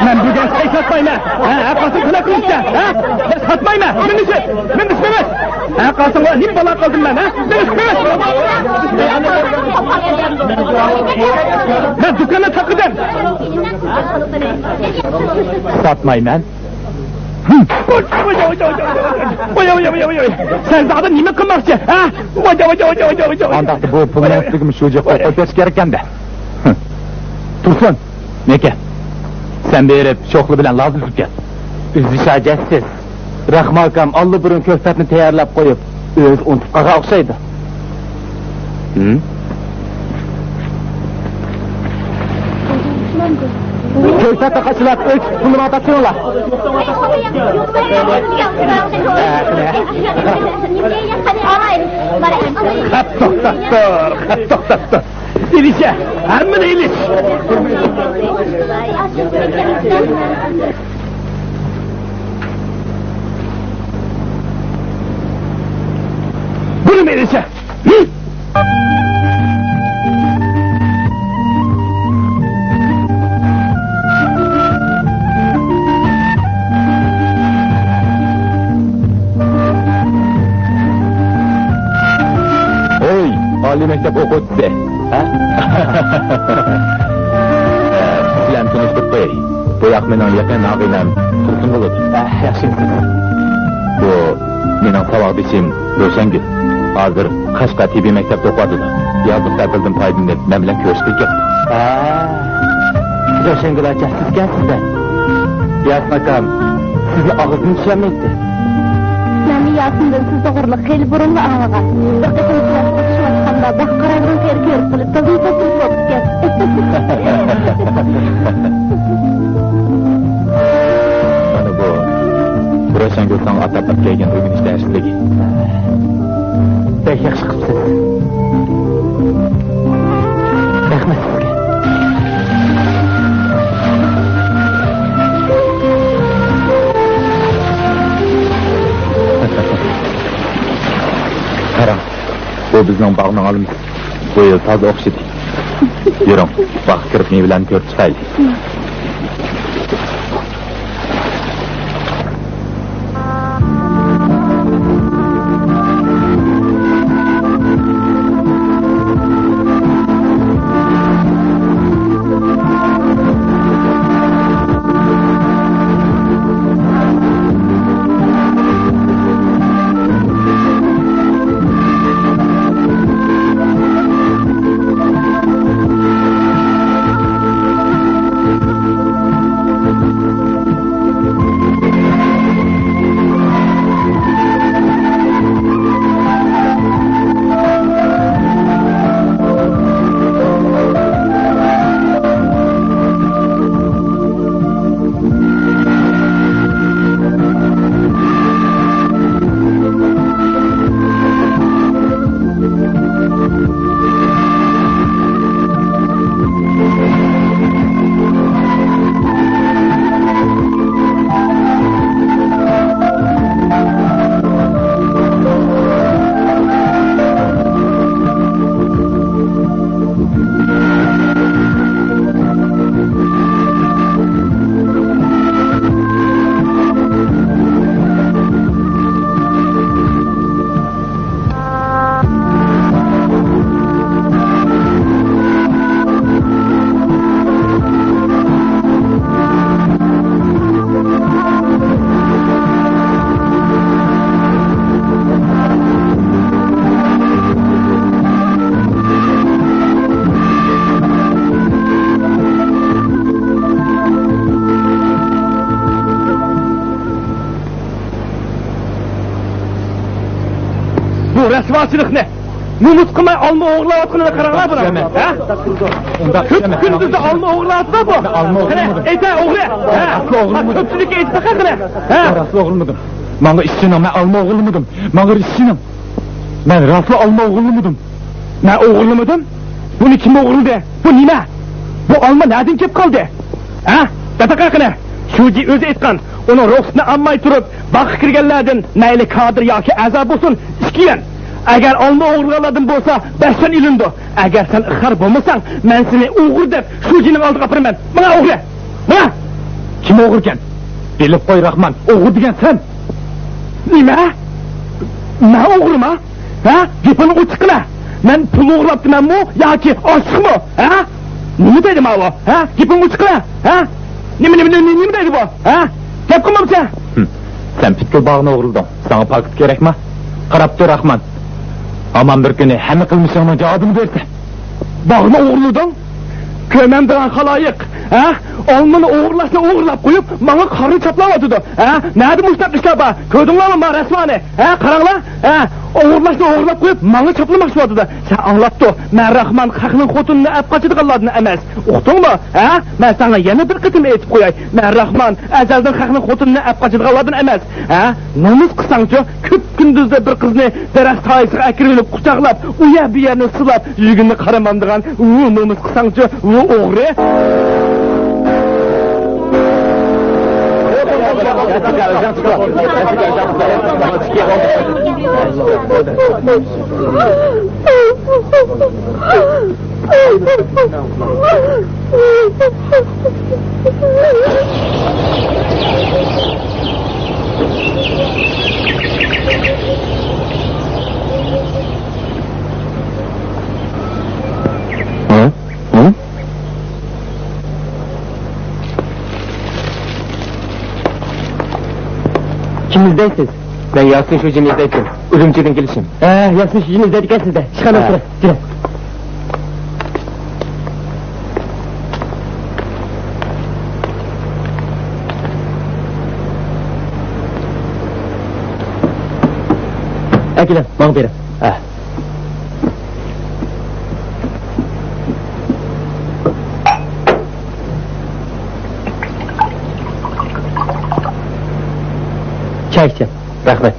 مەن بۈگۈن سەي ساتمايمەن. ھە، ھە، قاسىم تۆلەپ قىلىشتە. ھە؟ ساتمايمەن. مېنىڭ ئىشىم. مېنىڭ ئىشىم ئەمەس. ھە، قاسىم، نېمە بالا قىلدىم مەن، ھە؟ مېنىڭ ئىشىم ئەمەس. مەن دۇكاننى تاقىدىم. ساتمايمەن. سەن زادى نېمە قىلماقچى، ھە؟ ئانداقتا بۇ پۇلنىڭ ئۈستىگىمۇ شۇ جېخىنى قويۇپ بېرىش كېرەككەندە. تۇرسۇن، نېكە، سەن بېرىپ شوخلا بىلەن لازا ئۈزۈپ كەل. ئۈزۈش ھاجەتسىز. رەھماكام ئاللىبۇرۇن كۆكتاتنى تەييارلاپ قويۇپ، ئۆزى ئۇنتۇپ قالغان ئوخشايدۇ. ھىم؟ كۆكتاتنى قاچىلاپ ئۆي تۇتۇپ پۇلنى ماڭا تاپشۇرۇڭلار. خەپ توختاپتۇ، خەپ توختاپتۇ. ئېلىشە، ھەممىنى ئېلىش. بۇنىمۇ ئېلىشە. ھوي، ئالىي مەكتەپ ئوقۇغۇچىسى. ھە؟ سىلەرنى تونۇشتۇرۇپ قوياي. بۇ ياق مېنىڭ يېقىن ئاغىنەم تۇرسۇن بولىدۇ. ھە، ياخشىمۇسىز؟ بۇ مېنىڭ ساۋاقدىشىم روشەنگۈل. ھازىر قەشقەر تېببىي مەكتەپتە ئوقۇۋاتىدۇ. يازلىق تەتىلدىن پايدىلىنىپ مەن بىلەن كۆرۈشكىلى كەپتۇ. ھە، روشەنگۈل ئاچا سىزكەنسىز-دە. ياسىن ئاكام سىزنى ئاغزىدىن چۈشۈرەلمەيتتى. مەنمۇ ياسىندىن سىز توغرىلىق خېلى بۇرۇنلا ئاڭلىغان. بىر قېتىم سىلەر سوتۇشۇۋاتقاندا باغ قارايدىغان سېرى كۆرۈپ قېلىپ، تازا تەسىر بوپتىكەن. مانا بۇ روشەنگۈل ساڭا ئاتاپ ئەكەلگەن ئۆگىنىش دەرسلىكى. بەك ياخشى قىپسىز. رەھمەت سىزگە. قاراڭ، بۇ بىزنىڭ باغنىڭ ئالمىسى. بۇ يىل تازا ئوخشىدى. يۈرۈڭ، باغقا كىرىپ مېۋىلەرنى كۆرۈپ چىقايلى. رىسۋاچىلىقنى، نومۇس قىلماي ئالما ئوغرىلاۋاتقىنىنى قاراڭلار بۇنىڭ. ھە؟ كۈندۈزدە ئالما ئوغرىلاۋاتىدۇ بۇ. قېنى، ئەيتە ئوغرى. ھە؟ كۆپچىلىككە ئېيتىپ باقە قېنى. ھە؟ راستلا ئوغرىلىمىدىم. ماڭا ئىشىنىڭ، مەن ئالما ئوغرىلىمىدىم. ماڭا ئىشىنىڭ. مەن راستلا ئالما ئوغرىلىمىدىم. مەن ئوغرىلىمىدىم؟ بۇنى كىم ئوغرىلىدى؟ بۇ نېمە؟ بۇ ئالما نەدىن كېلىپ قالدى؟ ھە؟ دەتاقا قېنى. شۇجى ئۆزى ئېيتقان، ئۇنىڭ رۇخسىتىنى ئالماي تۇرۇپ، باغقا كىرگەنلەردىن مەيلى كادىر ياكى ئەزا بولسۇن، ئىككى يۈەن. ئەگەر ئالما ئوغرىلىغانلاردىن بولسا، بەش يۈەن ئېلىنىدۇ. ئەگەر سەن ئىقرار بولمىساڭ، مەن سېنى ئوغرى دەپ شۇجىنىڭ ئالدىغا ئاپىرىمەن. ماڭا ئوغرى! ماڭا! كىم ئوغرىكەن؟ بىلىپ قوي، راخمان، ئوغرى دېگەن سەن! نېمە؟ مەن ئوغرىما؟ ھە؟ گېپىڭنى ئوچۇق قىلە! مەن پۇل ئوغرىلاپتىمەنمۇ ياكى ئاشلىقمۇ؟ ھە؟ نېمە دەيدۇ ماۋۇ؟ ھە؟ گېپىڭنى ئوچۇق قىلە! ھە؟ نېمە، نېمە، نېمە، نېمە دەيدۇ بۇ؟ ھە؟ گەپ قىلمامسەن؟ ھىم. سەن پۈتكۈل باغنى ئوغرىلىدىڭ. ساڭا پاكىت كېرەكما؟ قاراپ تۇر، راخمان. ھامان بىر كۈنى ھەممە قىلمىشىڭنىڭ جاۋابىنى بېرىسەن. باغنى ئوغرىلىدىڭ؟ كۆرمەمدىغان خالايىق، ھە؟ ئالمىنى ئوغرىلاشنى ئوغرىلاپ قويۇپ، ماڭا قارنى چاپلاۋاتىدۇ، ھە؟ نەدە مۇشۇنداق ئىشلار بار؟ كۆردۈڭلارمۇ ما رەسۋانى؟ ھە، قاراڭلار، ھە؟ ئوغرىلاشنى ئوغرىلاپ قويۇپ، ماڭا چاپلىماقچى بولۇۋاتىدۇ. سەن ئاڭلاپتۇ، مەن راخمان خەقنىڭ خوتۇنىنى ئەپ قاچىدىغانلاردىن ئەمەس. ئۇقتۇڭمۇ؟ ھە؟ مەن ساڭا يەنە بىر قېتىم ئېيتىپ قوياي، مەن راخمان ئەزەلدىن خەقنىڭ خوتۇنىنى ئەپ قاچىدىغانلاردىن ئەمەس. ھە؟ نومۇس قىلساڭچۇ، كۈندۈزدە بىر قىزنى دەرەخ سايىسىغا ئەكىرىۋېلىپ، قۇچاقلاپ، ئۇ يەر بۇ يەرنى سىلاپ، يۈزىگە قارىمامدىغان، ئۇ نومۇس قىلساڭچۇ، ئۇ ئوغرى. ھە؟ ھە؟ كىمنى ئىزدەيسىز؟ مەن ياسىن شۇجىنى ئىزدەيتتىم. ئۈرۈمچىدىن كېلىشىم. ھە، ياسىن شۇجىنى ئىزدەيدىكەنسىز-دە. ئىشخانىغا كىرىڭ. كىرىڭ. ئەكېلىڭ، ماڭا بېرىڭ. ھە. چاي ئىچىڭ. رەھمەت.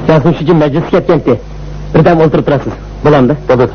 ياسىن شۇجى مەجلىسكە كەتكەنتى. بىردەم ئولتۇرۇپ تۇرارسىز. بولامدۇ؟ بولىدۇ.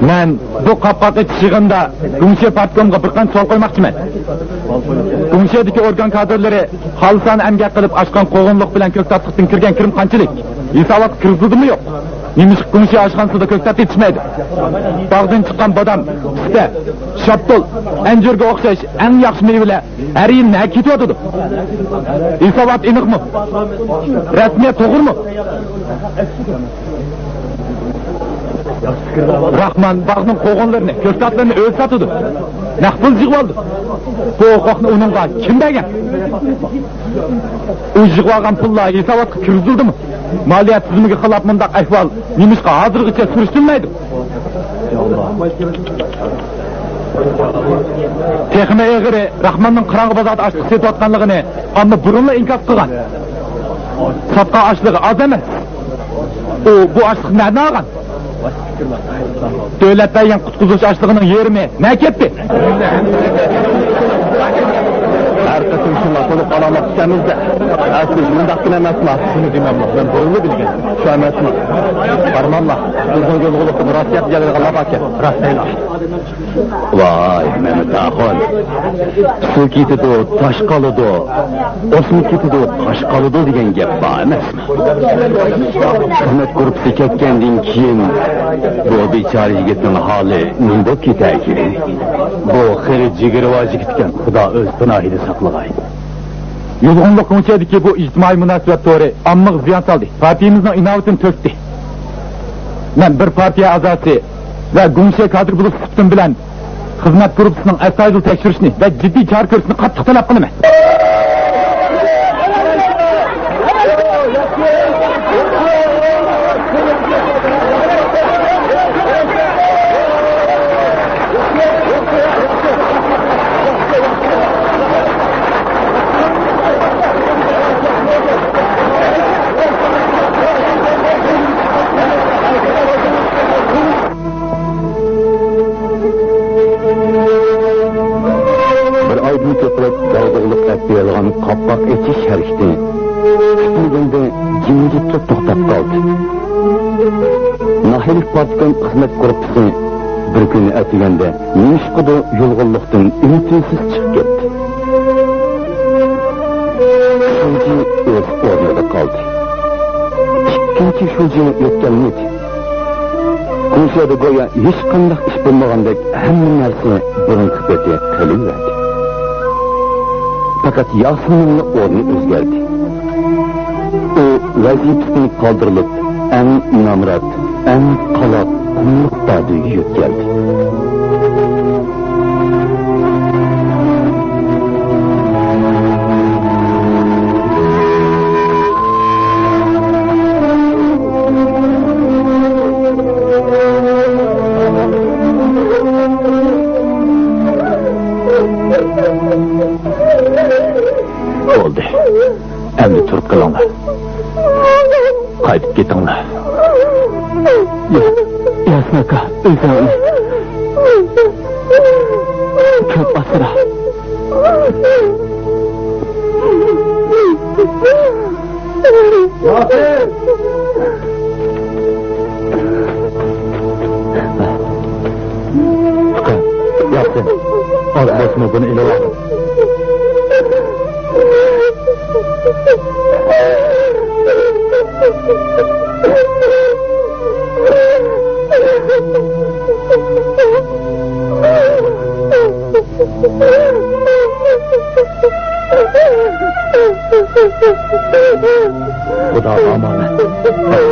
مەن بۇ قاپقاق ئېچىش يىغىنىدا گۇڭشې پارتكومغا بىر قانچە سوئال قويماقچىمەن. گۇڭشېدىكى ئورگان كادىرلىرى خالىسانە ئەمگەك قىلىپ ئاچقان قوغۇنلۇق بىلەن كۆكتاتلىقتىن كىرگەن كىرىم قانچىلىك؟ ھېساباتقا كىرگۈزۈلدىمۇ يوق؟ نېمىشقا گۇڭشې ئاشخانىسىدا كۆكتات يېتىشمەيدۇ؟ باغدىن چىققان بادام، پىستە، شاپتۇل، ئەنجۈرگە ئوخشاش ئەڭ ياخشى مېۋىلەر ھەر يىلى نەگە كېتىۋاتىدۇ؟ ھېسابات ئېنىقمۇ؟ رەسمىيەت توغرىمۇ؟ راخمان باغنىڭ قوغۇنلىرىنى، كۆكتاتلىرىنى ئۆزى ساتىدۇ. نەق پۇل يىغىۋالىدۇ. بۇ ھوقۇقنى ئۇنىڭغا كىم بەرگەن؟ ئۇ يىغىۋالغان پۇللار ھېساباتقا كىرگۈزۈلدىمۇ؟ مالىيە تۈزۈمىگە خىلاپ مۇنداق ئەھۋال نېمىشقا ھازىرغىچە سۈرۈشتۈرۈلمەيدۇ؟ تېخىمۇ ئېغىرى، راخماننىڭ قاراڭغۇ بازاردا ئاشلىق سېتىۋاتقانلىقىنى ئامما بۇرۇنلا ئىنكاس قىلغان. ساتقان ئاشلىقى ئاز ئەمەس. ئۇ بۇ ئاشلىقنى نەدىن ئالغان؟ دۆلەت بەرگەن قۇتقۇزۇش ئاشلىقىنىڭ يېرىمى نەگە كەتتى؟ ھەر قېتىم شۇنداق بولۇپ قالاڭلاپ كۈتەمىز-دە، ئەسلى شۇنداقتىن ئەمەسما؟ شۇنى دېمەملا، مەن بۇرۇنلا بىلگەن. شۇ ئەمەسما؟ قارىماملا، بىزنىڭ يولغا ئۇلۇقتىن راست گەپ دېيەلەيدىغان لاپ ئاكەن. راست دەيلا. ۋاي، مەمەت ئاخۇن، سۇ كېتىدۇ، تاش قالىدۇ، ئوسما كېتىدۇ، تاش قالىدۇ دېگەن گەپ بار ئەمەسمۇ؟ خىزمەت گۇرۇپپىسى كەتكەندىن كېيىن بۇ بىچارە يىگىتنىڭ ھالى نېمە بولۇپ كېتەركىن؟ بۇ خېلى جىگىرۋاز يىگىتكەن، خۇدا ئۆز پاناھىدا ساقلىغاي. يۇلغۇنلۇق گۇڭشېدىكى بۇ ئىجتىمائىي مۇناسىۋەت تورى ئاممىغا زىيان سالدى، پارتىيىمىزنىڭ ئىناۋىتىنى تۆكتى. مەن بىر پارتىيە ئەزاسى ۋە گۇڭشې كادىر بولۇش سۈپىتىم بىلەن خىزمەت گۇرۇپپىسىنىڭ ئەستايىدىل تەكشۈرۈشىنى ۋە جىددىي چارە كۆرۈشىنى قاتتىق تەلەپ قىلىمەن. بىر ئايدىن كۆپرەك داغدۇغىلىق ئەپ بېرىلغان قاپقاق ئېچىش ھەرىكىتى كۈتمىگەندە جىمجىتلا توختاپ قالدى. ناھىيەلىك پارتكوم خىزمەت گۇرۇپپىسى بىر كۈنى ئەتىگەندە نېمىشقىدۇر يۇلغۇنلۇقتىن ئۈن-تىنسىز چىقىپ كەتتى. شۇجى ئۆز ئورنىدا قالدى. ئىككىنچى شۇجى يەتكەنمىدى. گۇڭشېدا گويا ھېچقانداق ئىش بولمىغاندەك ھەممە نەرسە بۇرۇنقى پېتى قېلىۋەردى. پەقەت ياسىننىڭلا ئورنى ئۆزگەردى. ئۇ ۋەزىپىسىدىن قالدۇرۇلۇپ، ئەڭ نامرات، ئەڭ قالاپ، قۇملۇق بەدۈۋىگە يۆتكەلدى. بولدى. ئەمدى تۇرۇپ قېلىڭلار. قايتىپ كېتىڭلار. يا-، ياسىن ئاكا، ئۆزۈڭنى كۆپ ئاسرا. ياسىن! ئۇكا، ياسىن، ئاز بولسىمۇ بۇنى ئېلىۋال. خۇداغا ئامانەت. ھەي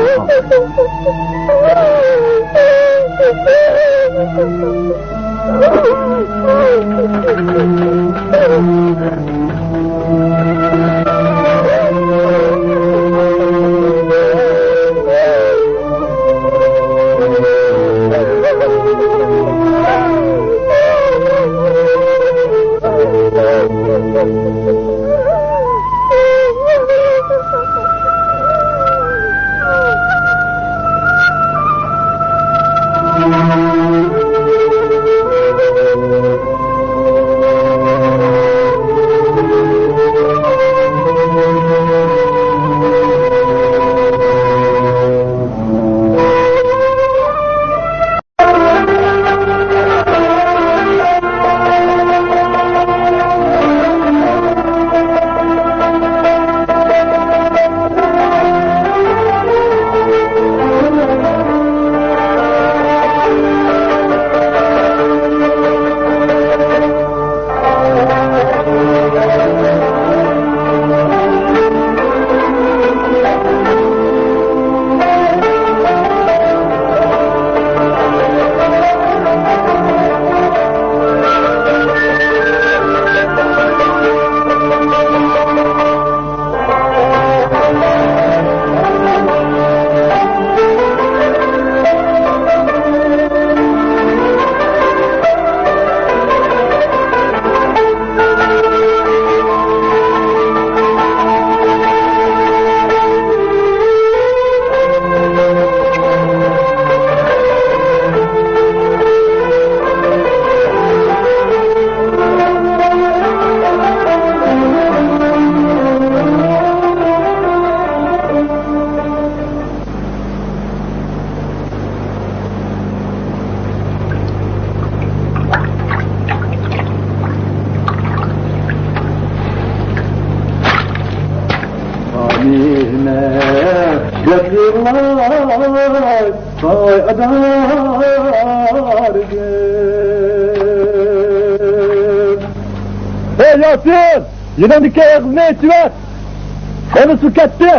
ياسىن! يېنىڭدىكى ئېغىزنى ئېچىۋەت! ئۇنى سۇ كەتتى!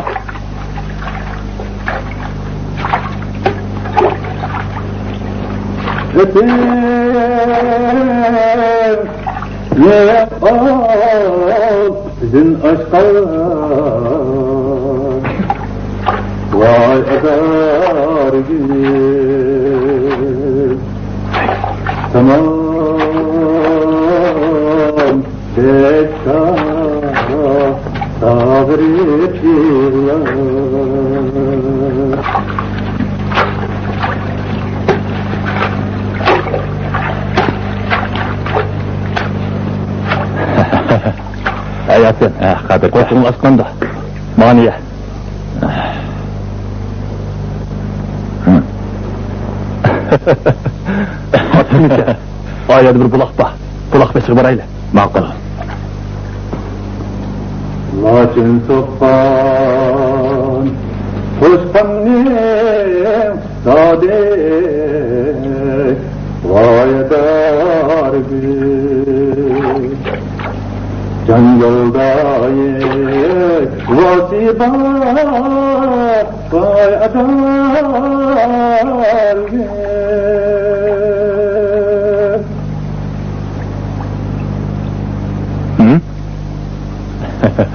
ئېتىز يېقىپ بىزدىن ئاشقان ۋاي ئازارگۈل. تامام بەككە ساغرىپ يىغلار. ھەي ياسىن، ھە، قادىر. قوشۇڭ ئاسقاندا. ماڭا نىيە. ئاتمىكەن. ئا يەردە بىر بۇلاق بار. بۇلاق بېشىغا بارايلى. ماقۇل. لاچىن سوققان توشقاننىڭ دادى ۋايدار گۈل. جان يولدايى ۋاسى بار ۋاي ئادار گۈل. ھە؟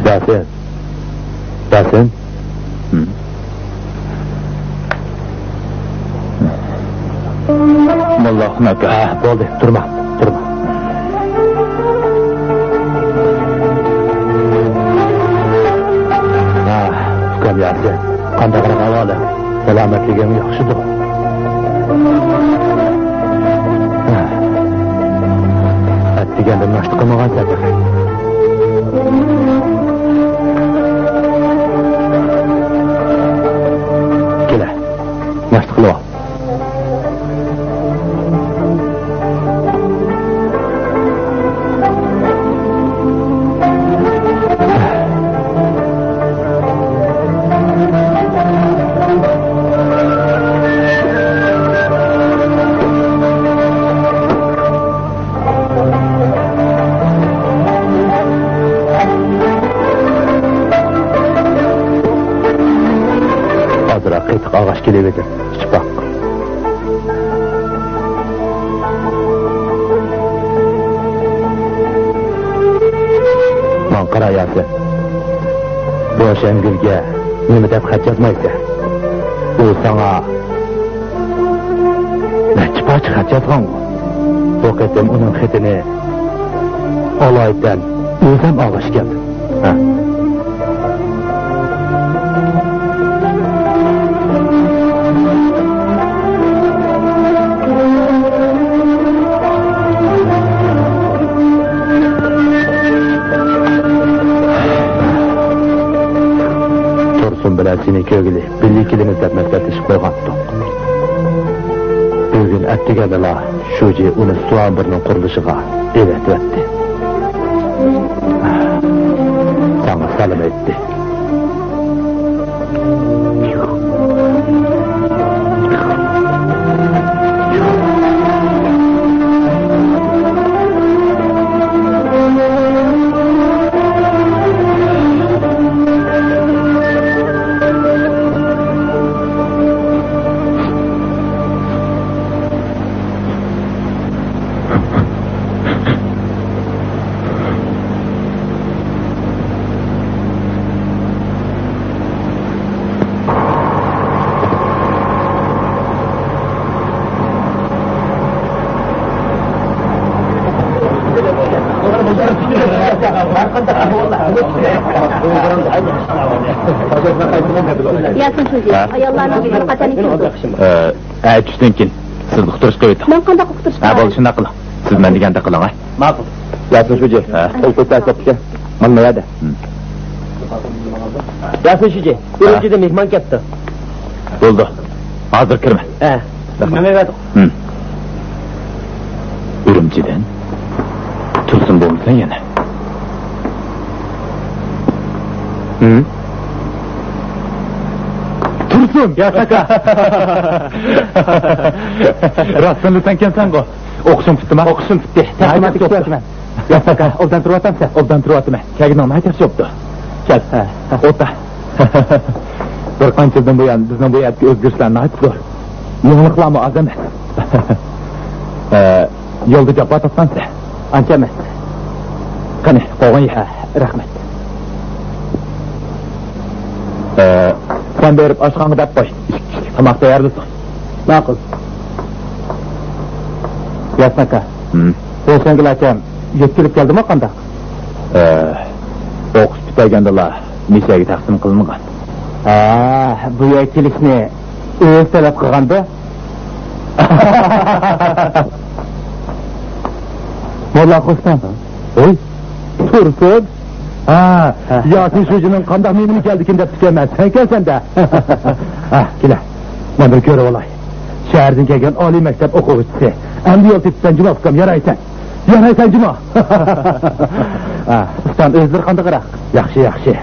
ياسىن. ياسىن. ھىم. موللا ئاخۇن ئاكا. ھە، بولدى، تۇرما، تۇرما. ھە، ئۇكام ياسىن، قانداق ئەھۋالىڭ؟ سالامەتلىكىڭ ياخشىدۇ؟ ھە. ئەتىگەندە ناشتا قىلمىغانسەن تېخى. كېلە، ناشتا قىلىۋال. ئازراق قېتىق ئاغاچ كېلىۋىدى، ئىچىپ باق. ماڭا قارا ياسىن. روشەنگۈلگە نېمە دەپ خەت يازمايسەن؟ ئۇ ساڭا نەچچە پارچە خەت يازغانغۇ. بۇ قېتىم ئۇنىڭ خېتىنى ئالايىتەن ئۆزۈم ئالغاچ كەلدىم. ھە. تۇرسۇن بىلەن سېنى كۆرگىلى بىللە كېلىمىز دەپ مەسلىھەتلىشىپ قويغانتۇق. بۈگۈن ئەتىگەندىلا شۇجى ئۇنى سۇئامبىرنىڭ قۇرۇلۇشىغا ئەۋەتىۋەتتى. ساڭا سالام ئېيتتى. ياسىن شۇجى، ھە؟ ئاياللارنىڭ بىر قاچان ئىككىنچى. ئە، ئە، چۈشتىن كېيىن سىزنى ئۇقتۇرۇشقا ئۆتۈڭ. مەن قانداق ئۇقتۇرۇشقا؟ ھە، بولدى، شۇنداق قىلىڭ. سىز مەن دېگەندەك قىلىڭ، ھە؟ ماقۇل. ياسىن شۇجى، ھە؟ ئوقۇتۇش دەرس بوپتىكەن. مانا مۇ يەردە. ھىم. ياسىن شۇجى، ھە؟ ئۈرۈمچىدىن مېھمان كەپتۇ. بولدى. ھازىر كىرىمەن. ھە. مېڭىۋەر. ھىم. ئۈرۈمچىدىن؟ تۇرسۇن بولمىسا يەنە. ھىم؟ تۇرسۇن! ياساكا! راستتىنلا سەنكەنسەنغۇ. ئوقۇشۇڭ پۈتتىما؟ ئوقۇشۇم پۈتتى. تەقسىماتى كۈتۈۋاتىمەن. ياساكا، ئوبدان تۇرۇۋاتامسەن؟ ئوبدان تۇرۇۋاتىمەن. كەلگىنىڭ ناھايىتى ياخشى بوپتۇ. كەل. ھە، ھە. ئولتۇر. بىر قانچە يىلدىن بۇيان بىزنىڭ بۇ يەردىكى ئۆزگىرىشلەر ناھايىتى زور. يېڭىلىقلارمۇ ئاز ئەمەس. ئە، يولدا جاپا تارتقانسەن؟ ئانچە ئەمەس. قېنى، قوغۇن يە. ھە، رەھمەت. ئە، سەن بېرىپ ئاشخانىغا دەپ قوي. ئىككى كىشىلىك تاماق تەييارلىسۇن. ماقۇل. ياسىن ئاكا. ھىم. روشەنگۈل ئاچام يۆتكىلىپ كەلدىمۇ قانداق؟ ئە، ئوقۇش پۈتتۈرگەندىلا مىشەگە تەقسىم قىلىنغان. ھە، بۇ يەرگە كېلىشنى ئۆزى تەلەپ قىلغاندۇ. موللا خوشتام. ھوي، تۇرسۇن. ھە، ھە. ياسىن شۇجىنىڭ قانداق مېھمىنى كەلدىكىن دەپتىكەنمەن، سەن كەلسەن-دە. ھە، كېلە. مەن بىر كۆرۈۋالاي. شەھەردىن كەلگەن ئالىي مەكتەپ ئوقۇغۇچىسى. ئەمدى يول تېپىپسەن جۇمۇ ئۇكام، يارايسەن. يارايسەن جۇمۇ. ھە، ئۇستام، ئۆزلىرى قانداقراق؟ ياخشى، ياخشى.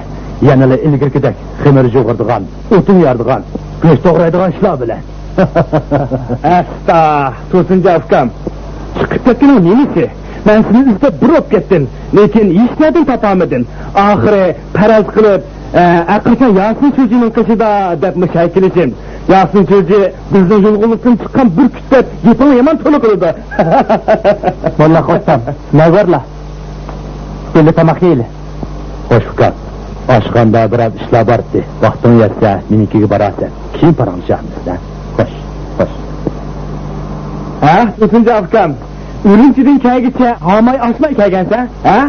يەنىلا ئىلگىرىكىدەك خېمىر يۇغۇرىدىغان، ئوتۇن يارىدىغان، گۆش توغرايدىغان ئىشلار بىلەن. ئەستا، تۇرسۇنجان ئۇكام، چىقىپ كەتكىنىڭ نېمىسى؟ مەن سېنى ئىزدەپ بىر بوپ كەتتىم، لېكىن ھېچنەدىن تاپالمىدىم. ئاخىرى پەرەز قىلىپ، ئە، ھەرقاچان ياسىن شۇجىنىڭ قېشىدا دەپ مۇشۇ يەرگە كېلىشىم. ياسىن شۇجى بىزنىڭ يۇلغۇنلۇقتىن چىققان بىر كۈتەپ گېپىڭنى يامان تولا قىلىدۇ. موللا خوشتام، نەۋەرلا. بىللە تاماق يەيلى. خوش ئۇكام، ئاشخانىدا بىرئاز ئىشلار بار ئىدى. ۋاقتىڭ يەتسە مېنىڭكىگە بارارسەن. كېيىن پاراڭلىشارمىز، ھە؟ خوش، خوش. ھە، تۇرسۇنجان ئۇكام، ئۈرۈمچىدىن كەلگىچە ھاماي ئاچماي كەلگەنسەن، ھە؟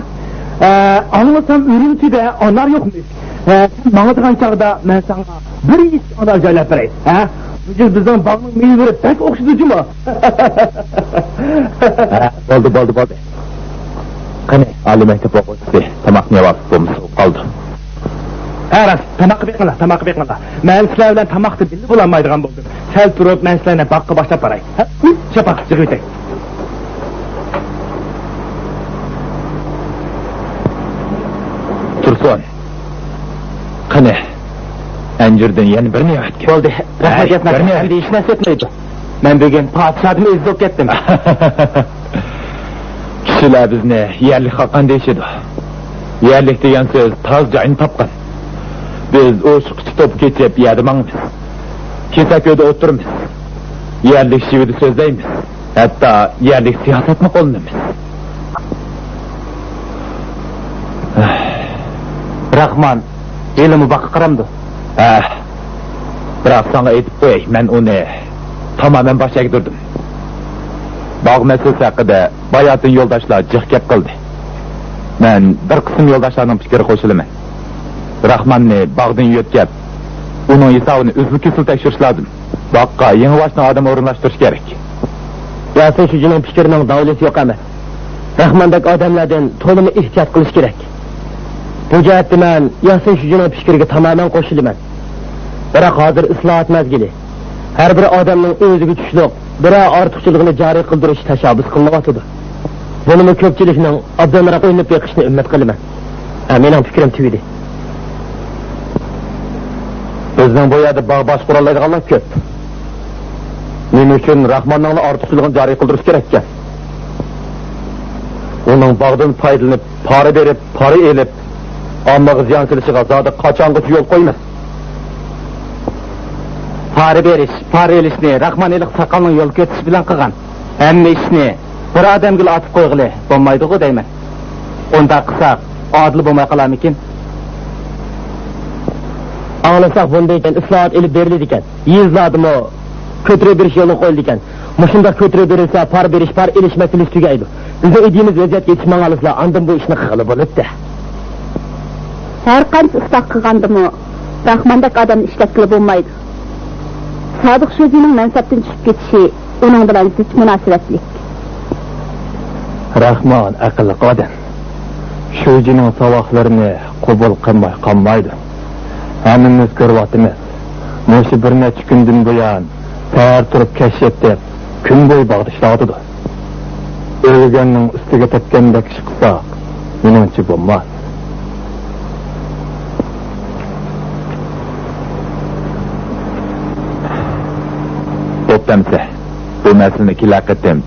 ئە، ئاڭلىسام ئۈرۈمچىدە ئانار يوقمىش. ھە، سەن ماڭىدىغان چاغدا مەن ساڭا بىر يېشىك ئانار جايلاپ بېرەي، ھە؟ بۇ يىل بىزنىڭ باغنىڭ مېۋىلىرى بەك ئوخشىدى جۇمۇ. ھە، بولدى، بولدى، بولدى. قېنى، ئالىي مەكتەپ ئوقۇغۇچىسى تاماقنى يەۋالسا بولمىسا بولۇپ قالىدۇ. ھە، راست، تاماققا بېقىڭلار، تاماققا بېقىڭلار. مەن سىلەر بىلەن تاماقتا بىللە بولالمايدىغان بولدۇم. سەل تۇرۇپ، مەن سىلەرنى باغقا باشلاپ باراي. ھە، ھۇي، شاپاق، يىغىۋېتەي. تۇرسۇن. قېنى، ئەنجۈردىن يەنە بىرنى ئەۋەتكىن. بولدى، رەھمەت، ھەي، ياسىن ئاكا، بىرنى ئەۋەت. ئەمدى ھېچ نەرسە ئۆتمەيدۇ. مەن بۈگۈن پادىشاھدىن ئۆزى بولۇپ كەتتىم. كىشىلەر بىزنى يەرلىك خاقان دېيىشىدۇ. يەرلىك دېگەن سۆز تاز جاينى تاپقان. بىز ئوشۇققىچە توپا كېچىپ يەردە ماڭىمىز. كېسەك ئۆيدە ئولتۇرىمىز. يەرلىك شېۋىدە سۆزلەيمىز. ھەتتا يەرلىك سىياسەتنى قوللىنىمىز. راخمان ھېلىمۇ باغقا قارامدۇ؟ ھە. بىراق ساڭا ئېيتىپ قوياي، مەن ئۇنى تامامەن باش ئەگدۈردۈم. باغ مەسىلىسى ھەققىدە باياتىن يولداشلار جىق گەپ قىلدى. مەن بىر قىسىم يولداشلارنىڭ پىكرىگە قوشۇلىمەن. راخماننى باغدىن يۆتكەپ، ئۇنىڭ ھېسابىنى ئۈزۈل-كېسىل تەكشۈرۈش لازىم. باغقا يېڭىۋاشتىن ئادەم ئورۇنلاشتۇرۇش كېرەك. ياسىن شۇجىنىڭ پىكرىنىڭ داۋلىسى يوق ئەمەس. راخماندەك ئادەملەردىن تولىمۇ ئېھتىيات قىلىش كېرەك. بۇ جەھەتتە مەن ياسىن شۇجىنىڭ پىكرىگە تامامەن قوشۇلىمەن. بىراق ھازىر ئىسلاھات مەزگىلى. ھەر بىر ئادەمنىڭ ئۆزىگە تۇشلۇق بىرەر ئارتۇقچىلىقىنى جارى قىلدۇرۇش تەشەببۇس قىلىنىۋاتىدۇ. بۇنىمۇ كۆپچىلىكنىڭ ئوبدانراق ئويلىنىپ بېقىشىنى ئۈمىد قىلىمەن. ھە، مېنىڭ پىكرىم تۈگىدى. بىزنىڭ بۇ يەردە باغ باشقۇرالايدىغانلار كۆپ. نېمە ئۈچۈن راخماننىڭلا ئارتۇقچىلىقىنى جارى قىلدۇرۇش كېرەككەن؟ ئۇنىڭ باغدىن پايدىلىنىپ، پارا بېرىپ، پارا ئېلىپ، ئاممىغا زىيان سېلىشىغا زادى قاچانغىچە يول قويىمىز؟ پارا بېرىش، پارا ئېلىشنى راخمان ھېلىقى ساقالنىڭ يول كۆرسىتىشى بىلەن قىلغان. ھەممە ئىشنى بىر ئادەمگىلا ئارتىپ قويغىلى بولمايدىغۇ دەيمەن. ئۇنداق قىلساق، ئادىل بولماي قالارمىكىن؟ ئاڭلىساق، بۇندىن كېيىن ئىسلاھات ئېلىپ بېرىلىدىكەن. يېزىلاردىمۇ كۆتۈرۈپ بېرىش يولغا قويۇلىدىكەن. مۇشۇنداق كۆتۈرۈپ بېرىلسە، پارا بېرىش، پارا ئېلىش مەسىلىسى تۈگەيدۇ. بىزنىڭ ئىدىيىمىز ۋەزىيەتكە يېتىشمىغانلىسىلا، ئاندىن بۇ ئىشنى قىلغىلى بولاتتى. ھەر قانچە ئىسلاھ قىلغاندىمۇ، راخماندەك ئادەمنى ئىشلەتكىلى بولمايدۇ. سادىق شۇجىنىڭ مەنسەپتىن چۈشۈپ كېتىشى ئۇنىڭ بىلەن زىچ مۇناسىۋەتلىك. راخمان ئەقىللىق ئادەم. شۇجىنىڭ ساۋاقلىرىنى قوبۇل قىلماي قالمايدۇ. ھەممىمىز كۆرۈۋاتىمىز. مۇشۇ بىر نەچچە كۈندىن بۇيان سەھەر تۇرۇپ كەچ يېتىپ، كۈن بويى باغدا ئىشلەۋاتىدۇ. ئۆلگەننىڭ ئۈستىگە تەپكەندەك ئىش قىلساق، مېنىڭچە بولماس. بوپتۇ ئەمىسە، بۇ مەسىلىنى كېلەر قېتىم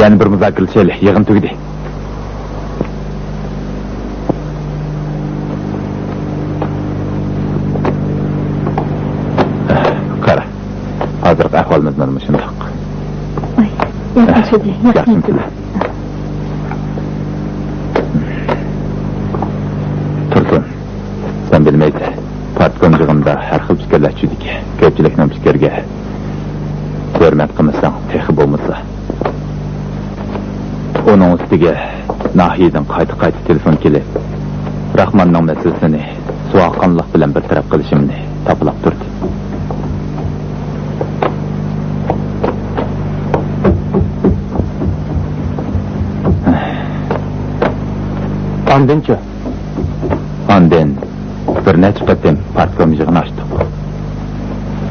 يەنە بىر مۇزاكىرىلىشەيلى، يىغىن تۈگىدى. قارا، ھازىرقى ئەھۋالىمىز مانا مۇشۇنداق. ئاي، ياخشى، ياخشىمۇ ياخشىمۇ سىلەر؟ تۇرسۇن، سەن بىلمەيسەن، پارتكوم يىغىنىدا ھەر خىل پىكىرلەر چۈشىدىكەن. كۆپچىلىكنىڭ پىكرىگە ھۆرمەت قىلمىساڭ تېخى بولمىسا. ئۇنىڭ ئۈستىگە ناھىيەدىن قايتا-قايتا تېلېفون كېلىپ، راخماننىڭ مەسىلىسىنى سوغۇققانلىق بىلەن بىر تەرەپ قىلىشىمنى تاپىلاپ تۇردى. ئاندىنچۇ؟ ئاندىن بىر نەچچە قېتىم پارتكوم يىغىنى ئاچتۇق.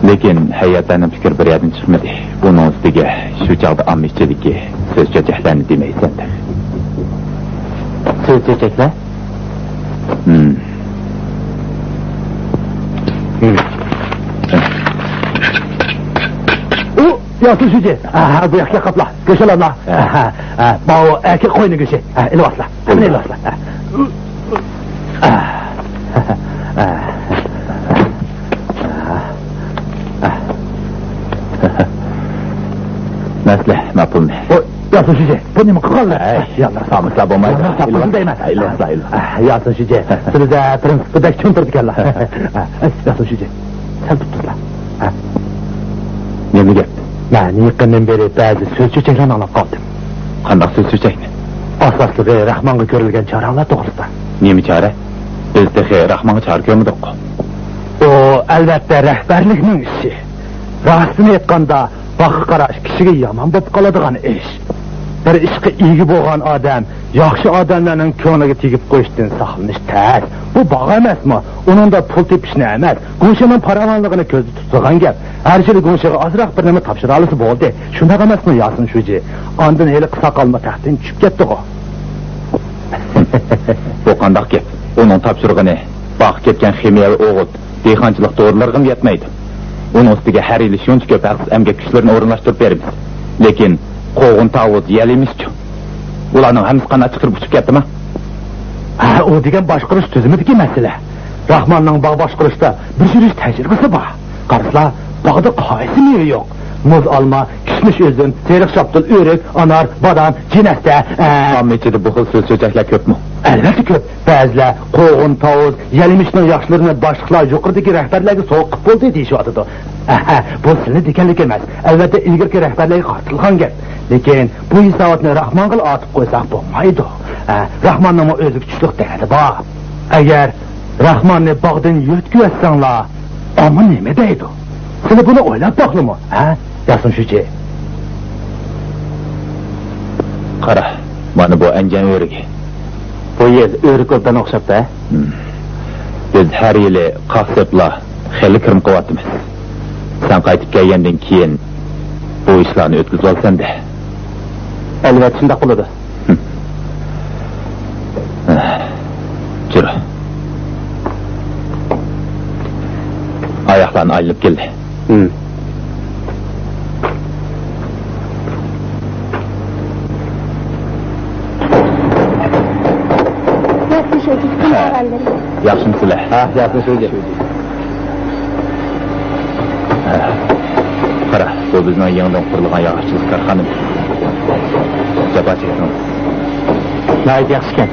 لېكىن ھەيئەتلەرنىڭ پىكرى بىر يەردىن چىقمىدى. ئۇنىڭ ئۈستىگە شۇ چاغدا ئامما ئىچىدىكى سۆز چۆچەكلەرنى دېمەيسەن تېخى. سۆز چۆچەكلەر؟ ھىم. ئۇ، ياسىن شۇجى. ھە، بۇ ياققا قاپلا. گۆش ئالاملا. ھە. ھە، ھە، ماۋۇ ئەركەك قوينىڭ گۆشى. ھە، ئېلىۋاتلا. ھەممىنى ئېلىۋاتلا. ھە. مەسىلە، ماپۇلمۇ؟ ئۇ، ياسىن شۇجى، بۇ نېمە قىلغانلار؟ ئەي، يا ئاللا، سامىسا بولمايدۇ. يا ئاللا، سامىسا دەيمەن. ئەي، ئېلىۋاتلا، ئېلىۋاتلا. ياسىن شۇجى، سىلىدە پرىنسىپتەك چوڭ تۇرىدىكەنلا. ياسىن شۇجى، سەل تۇتۇڭلار. نېمە گەپ؟ مەن يېقىندىن بېرى بەزى سۆز چۆچەكلەرنى ئاڭلاپ قالدىم. قانداق سۆز چۆچەكنى؟ ئاساسلىقى راخمانغا كۆرۈلگەن چارەڭلار توغرىسىدا. نېمە چارە؟ بىز تېخى راخمانغا چارە كۆرمىدۇققۇ. ئۇ، ئەلۋەتتە، رەھبەرلىكنىڭ ئىشى. راستىنى ئېيتقاندا، باغقا قاراش كىشىگە يامان بولۇپ قالىدىغان ئىش. بىر ئىشقا ئىگە بولغان ئادەم ياخشى ئادەملەرنىڭ كۆڭلىگە تېگىپ قويۇشتىن ساقلىنىش تەس. بۇ باغ ئەمەسمۇ؟ ئۇنىڭدا پۇل تېپىشنى ئەمەس، گۇڭشېنىڭ پاراۋانلىقىنى كۆزدە تۇتىدىغان گەپ. ھەر يىلى گۇڭشېغا ئازراق بىر نېمە تاپشۇرالىسا بولدى. شۇنداق ئەمەسمۇ، ياسىن شۇجى؟ ئاندىن ھېلىقى ساقالمۇ تەختتىن چۈشۈپ كەتتىغۇ. بۇ قانداق گەپ؟ ئۇنىڭ تاپشۇرغىنى باغقا كەتكەن خىمىيەۋى ئوغۇت، دېھقانچىلىق دورىلىرىغىمۇ يەتمەيدۇ. ئۇنىڭ ئۈستىگە ھەر يىلى شۇنچە كۆپ ھەقسىز ئەمگەك كۈچلىرىنى ئورۇنلاشتۇرۇپ بېرىمىز. لېكىن قوغۇن، تاۋۇز، يەل يېمىشچۇ؟ ئۇلارنىڭ ھەممىسى قانات چىقىرىپ ئۇچۇپ كەتتىما؟ ھە، ئۇ دېگەن باشقۇرۇش تۈزۈمىدىكى مەسىلە. راخماننىڭ باغ باشقۇرۇشتا بىر سۈرۈش تەجرىبىسى بار. قارىسىلا، باغدا قايسى مېۋە يوق؟ مۇز ئالما، كىشمىش ئۈزۈم، سېرىق شاپتۇل، ئۆرۈك، ئانار، بادام، جىنەستە، ئە، ئامما ئىچىدە بۇ خىل سۆز چۆچەكلەر كۆپمۇ؟ ئەلۋەتتە كۆپ. بەزىلەر قوغۇن، تاۋۇز، يەلمىشنىڭ ياخشىلىرىنى باشلىقلار يۇقىرىدىكى رەھبەرلەرگە سوۋغا قىلىپ بولدى دېيىشىۋاتىدۇ. ئەھە، بۇ سىلىنى دېگەنلىك ئەمەس. ئەلۋەتتە ئىلگىرىكى رەھبەرلەرگە قارىتىلغان گەپ. لېكىن بۇ ھېساباتنى راخمانغىلا ئارتىپ قويساق بولمايدۇ. ئە، راخماننىڭمۇ ئۆزىگە چۈشلۈك دەردى بار. ئەگەر راخماننى باغدىن يۆتكىۋەتسەڭلار، ئامما نېمە دەيدۇ؟ سىلى بۇنى ئويلاپ باقلىمۇ، ھە، ياسىن شۇجى؟ قارا، مانا بۇ ئەنجان ئۆرۈكى. بۇ يىل ئۆرۈك ئوبدان ئوخشاپتۇ، ھە؟ ھىم. بىز ھەر يىلى قاق سېپىلا خېلى كىرىم قىلىۋاتىمىز. سەن قايتىپ كەلگەندىن كېيىن بۇ ئىشلارنى ئۆتكۈزۈۋالسەندە. ئەلۋەتتە شۇنداق بولىدۇ. ھىم. جۈر. ئاياقلارنى ئايلىنىپ كەلدى. ھىم. ياخشى شۇجى، ھە. ياخشىمۇسىلەر؟ ھە، ياخشى شۇجى. قارا، بۇ بىزنىڭ يېڭىدىن قۇرۇلغان ياغاچچىلىق كارخانىمىز. جاپا چەكتىڭىز. ناھايىتى ياخشىكەن.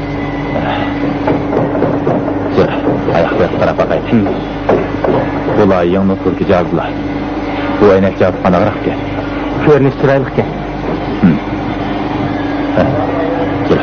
جۈر، ئاياقلىرىغا قاراپ باقايلى. ھىم. بۇلار يېڭى نوپۇرغا جاھازلار. بۇ ئەينەك جاھازى قانداقراقكەن؟ كۆرۈنۈشى چىرايلىقكەن. ھىم. ھە. جۈر.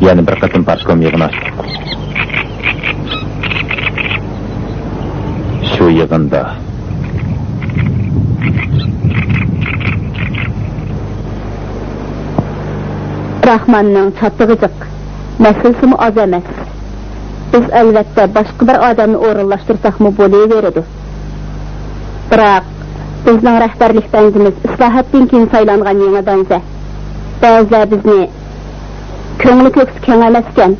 يەنە بىر قېتىم پارتكوم يىغىنى ئاچتۇق. شۇ يىغىندا راخماننىڭ چاتىقى جىق، مەسىلىسىمۇ ئاز ئەمەس. بىز، ئەلۋەتتە، باشقا بىر ئادەمنى ئورۇنلاشتۇرساقمۇ بولۇۋېرىدۇ. بىراق، بىزنىڭ رەھبەرلىك بەنزىمىز ئىسلاھاتتىن كېيىن سايلانغان يېڭى بەنزە. بەزىلەر بىزنى كۆڭلى كۆكسى كەڭ ئەمەسكەن،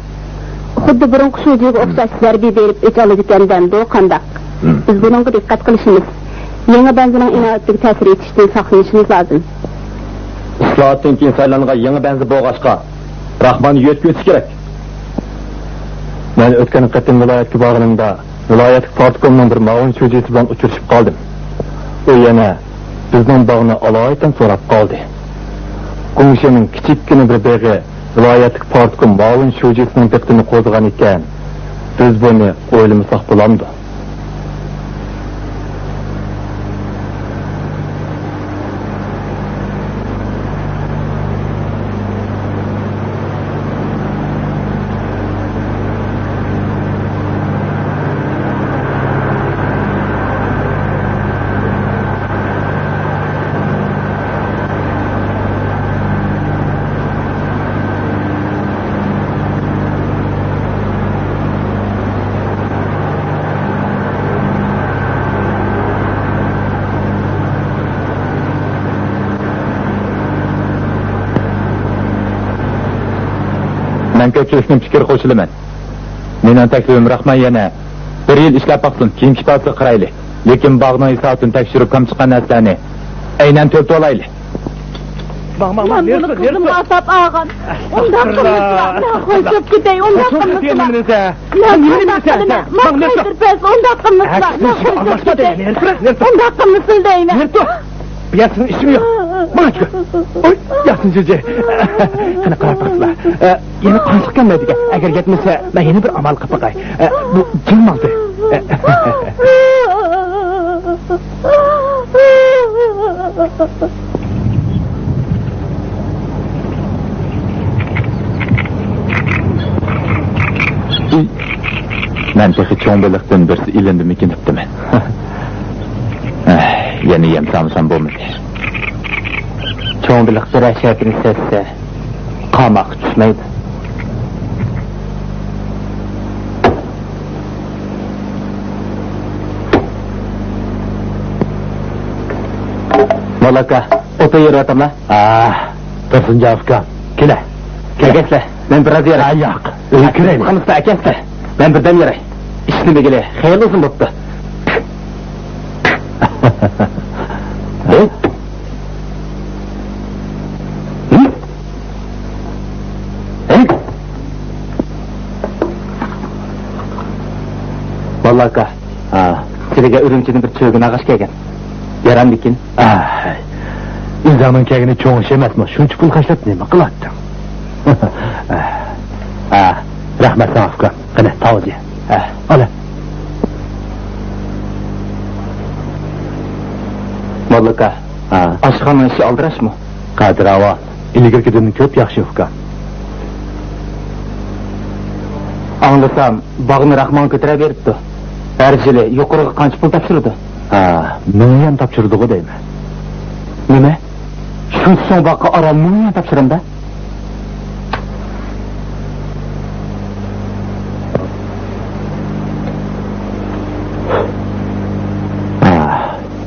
خۇددى بۇرۇنقى شۇجىغا ئوخشاش زەربە بېرىپ ئۆچ ئالىدىكەن دەمدۇ قانداق؟ بىز بۇنىڭغا دىققەت قىلىشىمىز، يېڭى بەنزىنىڭ ئىناۋەتلىك تەسىر ئېتىشىدىن ساقلىنىشىمىز لازىم. ئىسلاھاتتىن كېيىن سايلانغان يېڭى بەنزى بولغاچقا، راخماننى يۆتكىۋېتىش كېرەك. مەن ئۆتكەن قېتىم ۋىلايەتكە بارغىنىمدا، ۋىلايەتلىك پارتكومنىڭ بىر مۇئاۋىن شۇجىسى بىلەن ئۇچرىشىپ قالدىم. ئۇ يەنە بىزنىڭ باغنى ئالايىتەن سوراپ قالدى. گۇڭشېنىڭ كىچىككىنە بىر بېغى ۋىلايەتلىك پارتكوم مۇئاۋىن شۇجىسىنىڭ دىققىتىنى قوزغىغان ئىكەن، بىز بۇنى ئويلىمىساق بولامدۇ؟ مەن كۆپچىلىكنىڭ پىكرىگە قوشۇلىمەن. مېنىڭ تەكلىپىم، راخمان يەنە بىر يىل ئىشلەپ باقسۇن، كېيىن كېپاسىغا قارايلى. لېكىن باغنىڭ ھېسابىدىن تەكشۈرۈپ كەم چىققان نەرسىلەرنى ئەينەن تۆلىتىۋالايلى. ماڭ، ماڭ، ماڭ، مەن بۇنى قىزىمغا ئاتاپ ئالغان. ئۇنداق قىلمىسىلا، مەن قويۇپ كېتەي، ئۇنداق قىلمىسىلا. مەن قانداق قىلىمەن؟ ماڭ قايتۇرۇپ بەرسە، ئۇنداق قىلمىسىلا، مەن قويۇپ كېتەي. ئۇنداق قىلمىسىلا دەيمەن. ياسىن ئىشىم يوق. ماڭا چىقىڭ. ئوي، ياسىن جۈجى. قېنى قاراپ باقسىلا. ئە، يەنە قانسىق كەلمەيدىكەن. ئەگەر يەتمىسە، مەن يەنە بىر ئامال قىلىپ باقاي. ئە، بۇ جىم مالدى. ئە. مەن تېخى چوڭ بېلىقتىن بىرسى ئېلىندىمىكىن دەپتىمەن. ئەھ، يەنە يەم سالمىسام بولمىدى. چوڭ بېلىق بىرەر شەرپىنى سەزسە، قاماققا چۈشمەيدۇ. موللا ئاكا، ئوپا يېرىۋاتاملا. ئاھ، تۇرسۇنجان ئۇكام، كېلە. كەلگەيسىلە، مەن بىر ئاز يېرى. ھە، ياق، ئۆيگە كىرەيلى. قالمىسا ئەكەلسىلە، مەن بىردەم يېرى. ئىشلىمىگىلى خېلى ئۇزۇن بوپتۇ. ھە؟ ھە؟ ھە؟ موللا ئاكا، ھە، سىلىگە ئۈرۈمچىدىن بىر چۆگۈن ئاغاچ كەلگەن. يارامدىكىن؟ ئاھ، ئۆزۈڭنىڭ كەلگىنى چوڭ ئىش ئەمەسمۇ؟ شۇنچە پۇل خەجلەپ نېمە قىلاتتىڭ؟ ئاھ، رەھمەت ساڭا ئۇكام. قېنى، تاۋۇزى. ئاھ. ئالا. موللا ئاكا، ھە. ئاشخانىنىڭ ئىشى ئالدىراشمۇ؟ قادىر ئاۋۇ، ئىلگىرىكىدىن كۆپ ياخشى ئۇكام. ئاڭلىسام، باغنى راخمانغا كۆتۈرەپ بېرىپتۇ. ھەر يىلى يۇقىرىغا قانچە پۇل تاپشۇرىدۇ؟ ھە، مىڭ يۈەن تاپشۇرىدىغۇ دەيمەن. نېمە؟ شۇنچە چوڭ باغقا ئاران مىڭ يۈەن تاپشۇرامدا؟ ھە،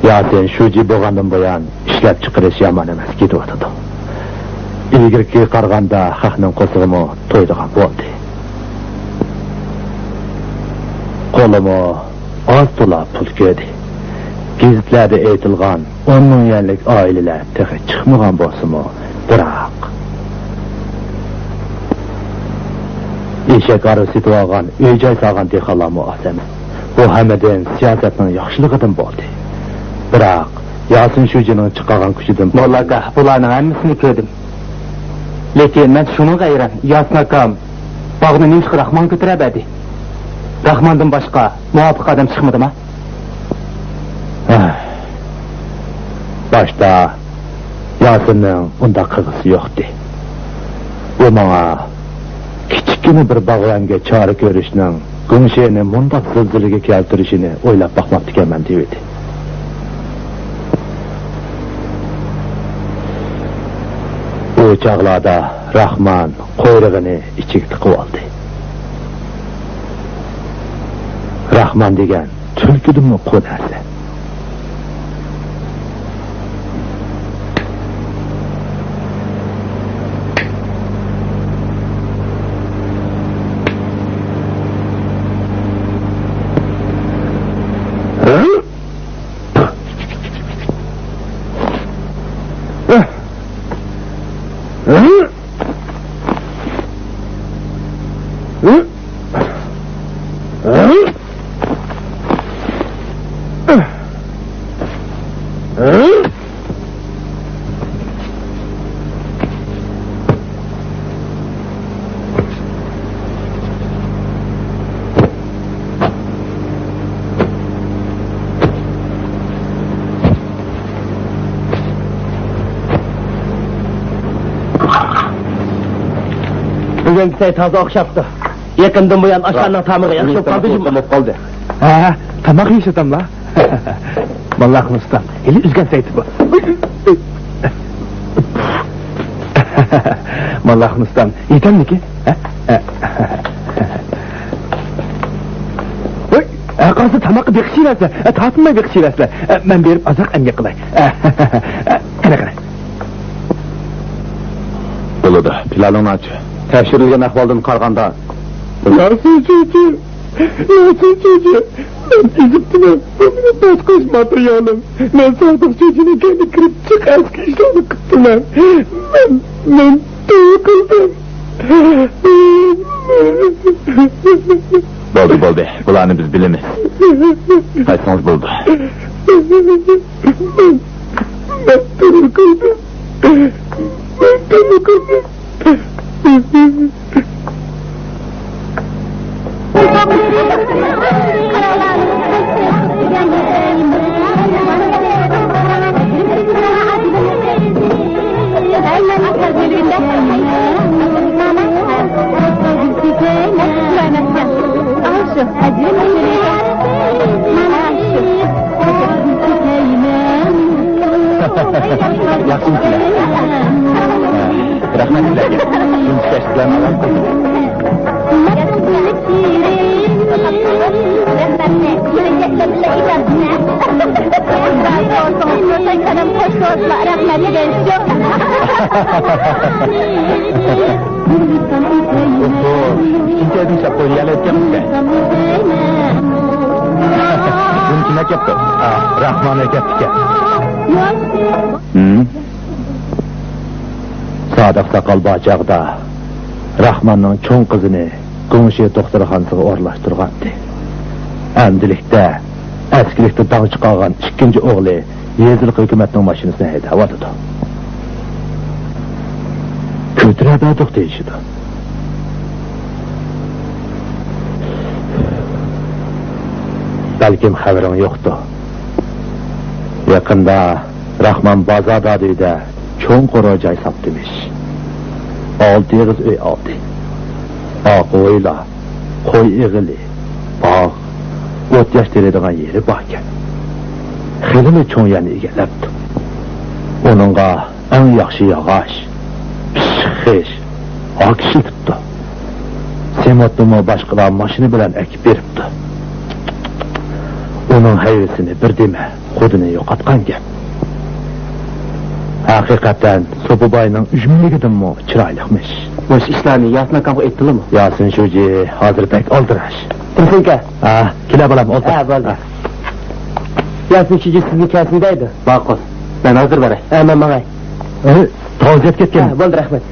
ياسىن شۇجى بولغاندىن بۇيان، ئىشلەپچىقىرىش يامان ئەمەس كېتىۋاتىدۇ. ئىلگىرىكىگە قارىغاندا خەقنىڭ قورسىقىمۇ تويىدىغان بولدى. قولىمۇ ئاز تولا پۇل كۆردى. گېزىتلەردە ئېيتىلغان ئون مىڭ يۈەنلىك ئائىلىلەر تېخى چىقمىغان بولسىمۇ، بىراق ئېشەك ھارۋا سېتىۋالغان، ئۆي-جاي سالغان دېھقانلارمۇ ئاز ئەمەس. بۇ ھەممىدىن سىياسەتنىڭ ياخشىلىقىدىن بولدى. بىراق ياسىن شۇجىنىڭ چىقارغان كۈچىدىن. موللا ئاكا، بۇلارنىڭ ھەممىسىنى كۆردۈم. لېكىن مەن شۇنىڭغا ھەيران، ياسىن ئاكام باغنى نېمىشقا راخمانغا كۆتۈرەپ بەردى؟ راخماندىن باشقا مۇۋاپىق ئادەم چىقمىدىما؟ باشتا ياسىننىڭ ئۇنداق قىلغۇسى يوقتى. ئۇ ماڭا كىچىككىنە بىر باغۋەنگە چارە كۆرۈشنىڭ گۇڭشېنى مۇنداق زىلزىلىگە كەلتۈرۈشىنى ئويلاپ باقماپتىكەنمەن، تىۋىتى. ئۇ چاغلاردا راخمان قۇيرۇقىنى ئىچىگە تىقىۋالدى. راخمان دېگەن تۈلكىدىنمۇ قۇۋ نەرسە. بۈگۈنكى سەي تازا ئوخشاپتۇ. يېقىندىن بۇيان ئاشلارنىڭ تامىقى ياخشى بولۇپ قالدى جۇمۇ. بولۇپ قالدى. ھە، تاماق يېيىش ئاداملار. ماللاخۇن ئۇستام، ھېلى ئۈزگەن سەيتى بۇ. ماللاخۇن ئۇستام، يېتەمدىكى؟ ھە؟ ھە. ۋاي، ھە، قارىسا تاماققا بېقىشىۋەرسە، ھە، تارتىنماي بېقىشىۋەرسە. ھە، مەن بېرىپ ئازراق ئەمگەك قىلاي. ھە، ھە، ھە، ھە. قېنى، قېنى. بولىدۇ، پىلانىڭنى ئاچ. تەكشۈرۈلگەن ئەھۋالدىن قارىغاندا، ياسىن چۈجى، ياسىن چۈجى، مەن ئېزىپتىمەن. بۇ مېنىڭ باش قوش ماتېرىيالىم. مەن سادىق چۈجىنىڭ كەينىگە كىرىپ جىق ئەسكى ئىشلارنى قىپتىمەن. مەن، مەن توۋا قىلدىم. بولدى، بولدى. بۇلارنى بىز بىلىمىز. قايتسىڭىز بولدى. مەن توۋا قىلدىم. مەن توۋا قىلدىم. ياخشىمۇسىلەر؟ رەھمەت سىلەرگە. تۇنجى كەچلىكلەرنى ئامان قىلدىڭىز. رەھمەت دېگەن شۇ. ئوھو، ئىككىنچى ئايدىن شاپ قوينى يەلەيتكەنمىز-دە. بۇنى كىم ئەكەپتۇ؟ ئا، راخمان ئەكەپتىكەن. ھىم؟ سادىق ساقال بار چاغدا راخماننىڭ چوڭ قىزىنى گۇڭشې دوختۇرخانىسىغا ئورۇنلاشتۇرغانىدى. ئەمدىلىكتە ئەسكىلىكتە داڭ چىقارغان ئىككىنچى ئوغلى يېزىلىق ھۆكۈمەتنىڭ ماشىنىسىنى ھەيدەۋاتىدۇ. كۆتۈرە بەردۇق دېيىشىدۇ. بەلكىم خەۋىرىڭ يوقتۇ. يېقىندا راخمان بازار دادۈيدە چوڭ قورۇ جاي ساپتىمىش. ئالتە ئېغىز ئۆي ئالدى. ئاق ھويلا، قوي ئېغىلى، باغ، ئوت-ياش تېرىيدىغان يېرى باركەن. خېلىلا چوڭ يەرنى ئىگىلەپتۇ. ئۇنىڭغا ئەڭ ياخشى ياغاچ، پىششىق خىش، ھاك ئىشلىتىپتۇ. سېمونتنىمۇ باشقىلار ماشىنا بىلەن ئەكىپ بېرىپتۇ. ئۇنىڭ ھەيۋىسىنى بىر دېمە، خۇدىنى يوقاتقان گەپ. ھەقىقەتەن سوپى باينىڭ ئۈجمىلىكىدىنمۇ چىرايلىقمىش. مۇشۇ ئىشلارنى ياسىن ئاكامغا ئېيتتىلىمۇ؟ ياسىن شۇجى ھازىر بەك ئالدىراش. تۇرسۇنكا. ھە، كېلە بالام، ئولتۇر. ھە، بولدى. ھە. ياسىن شۇجى سىزنى كەلسۇن دەيدۇ. ماقۇل. مەن ھازىر باراي. ھە، مەن ماڭاي. ھە، تازا يەپ كەتكەن. ھە، بولدى، رەھمەت.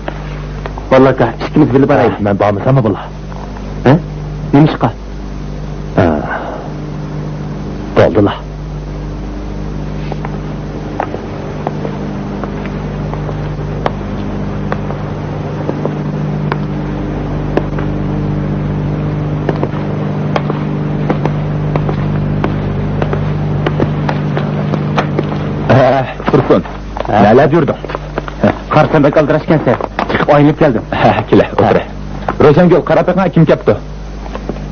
باللا ئاكا، ئىككىمىز بىللە بارايلى. ھە، مەن بارمىساممۇ بولا. ھە؟ نېمە ئىشقا؟ ھە. بولدىلا. ھە، تۇرسۇن. ھە؟ نەلەردە يۈردۈڭ؟ ھە. قارىسام بەك ئالدىراشكەنسەن. چىقىپ ئايلىنىپ كەلدىم. ھە، كېلە، ئولتۇراي. روشەنگۈل، قاراپ بېقىڭ، كىم كەپتۇ؟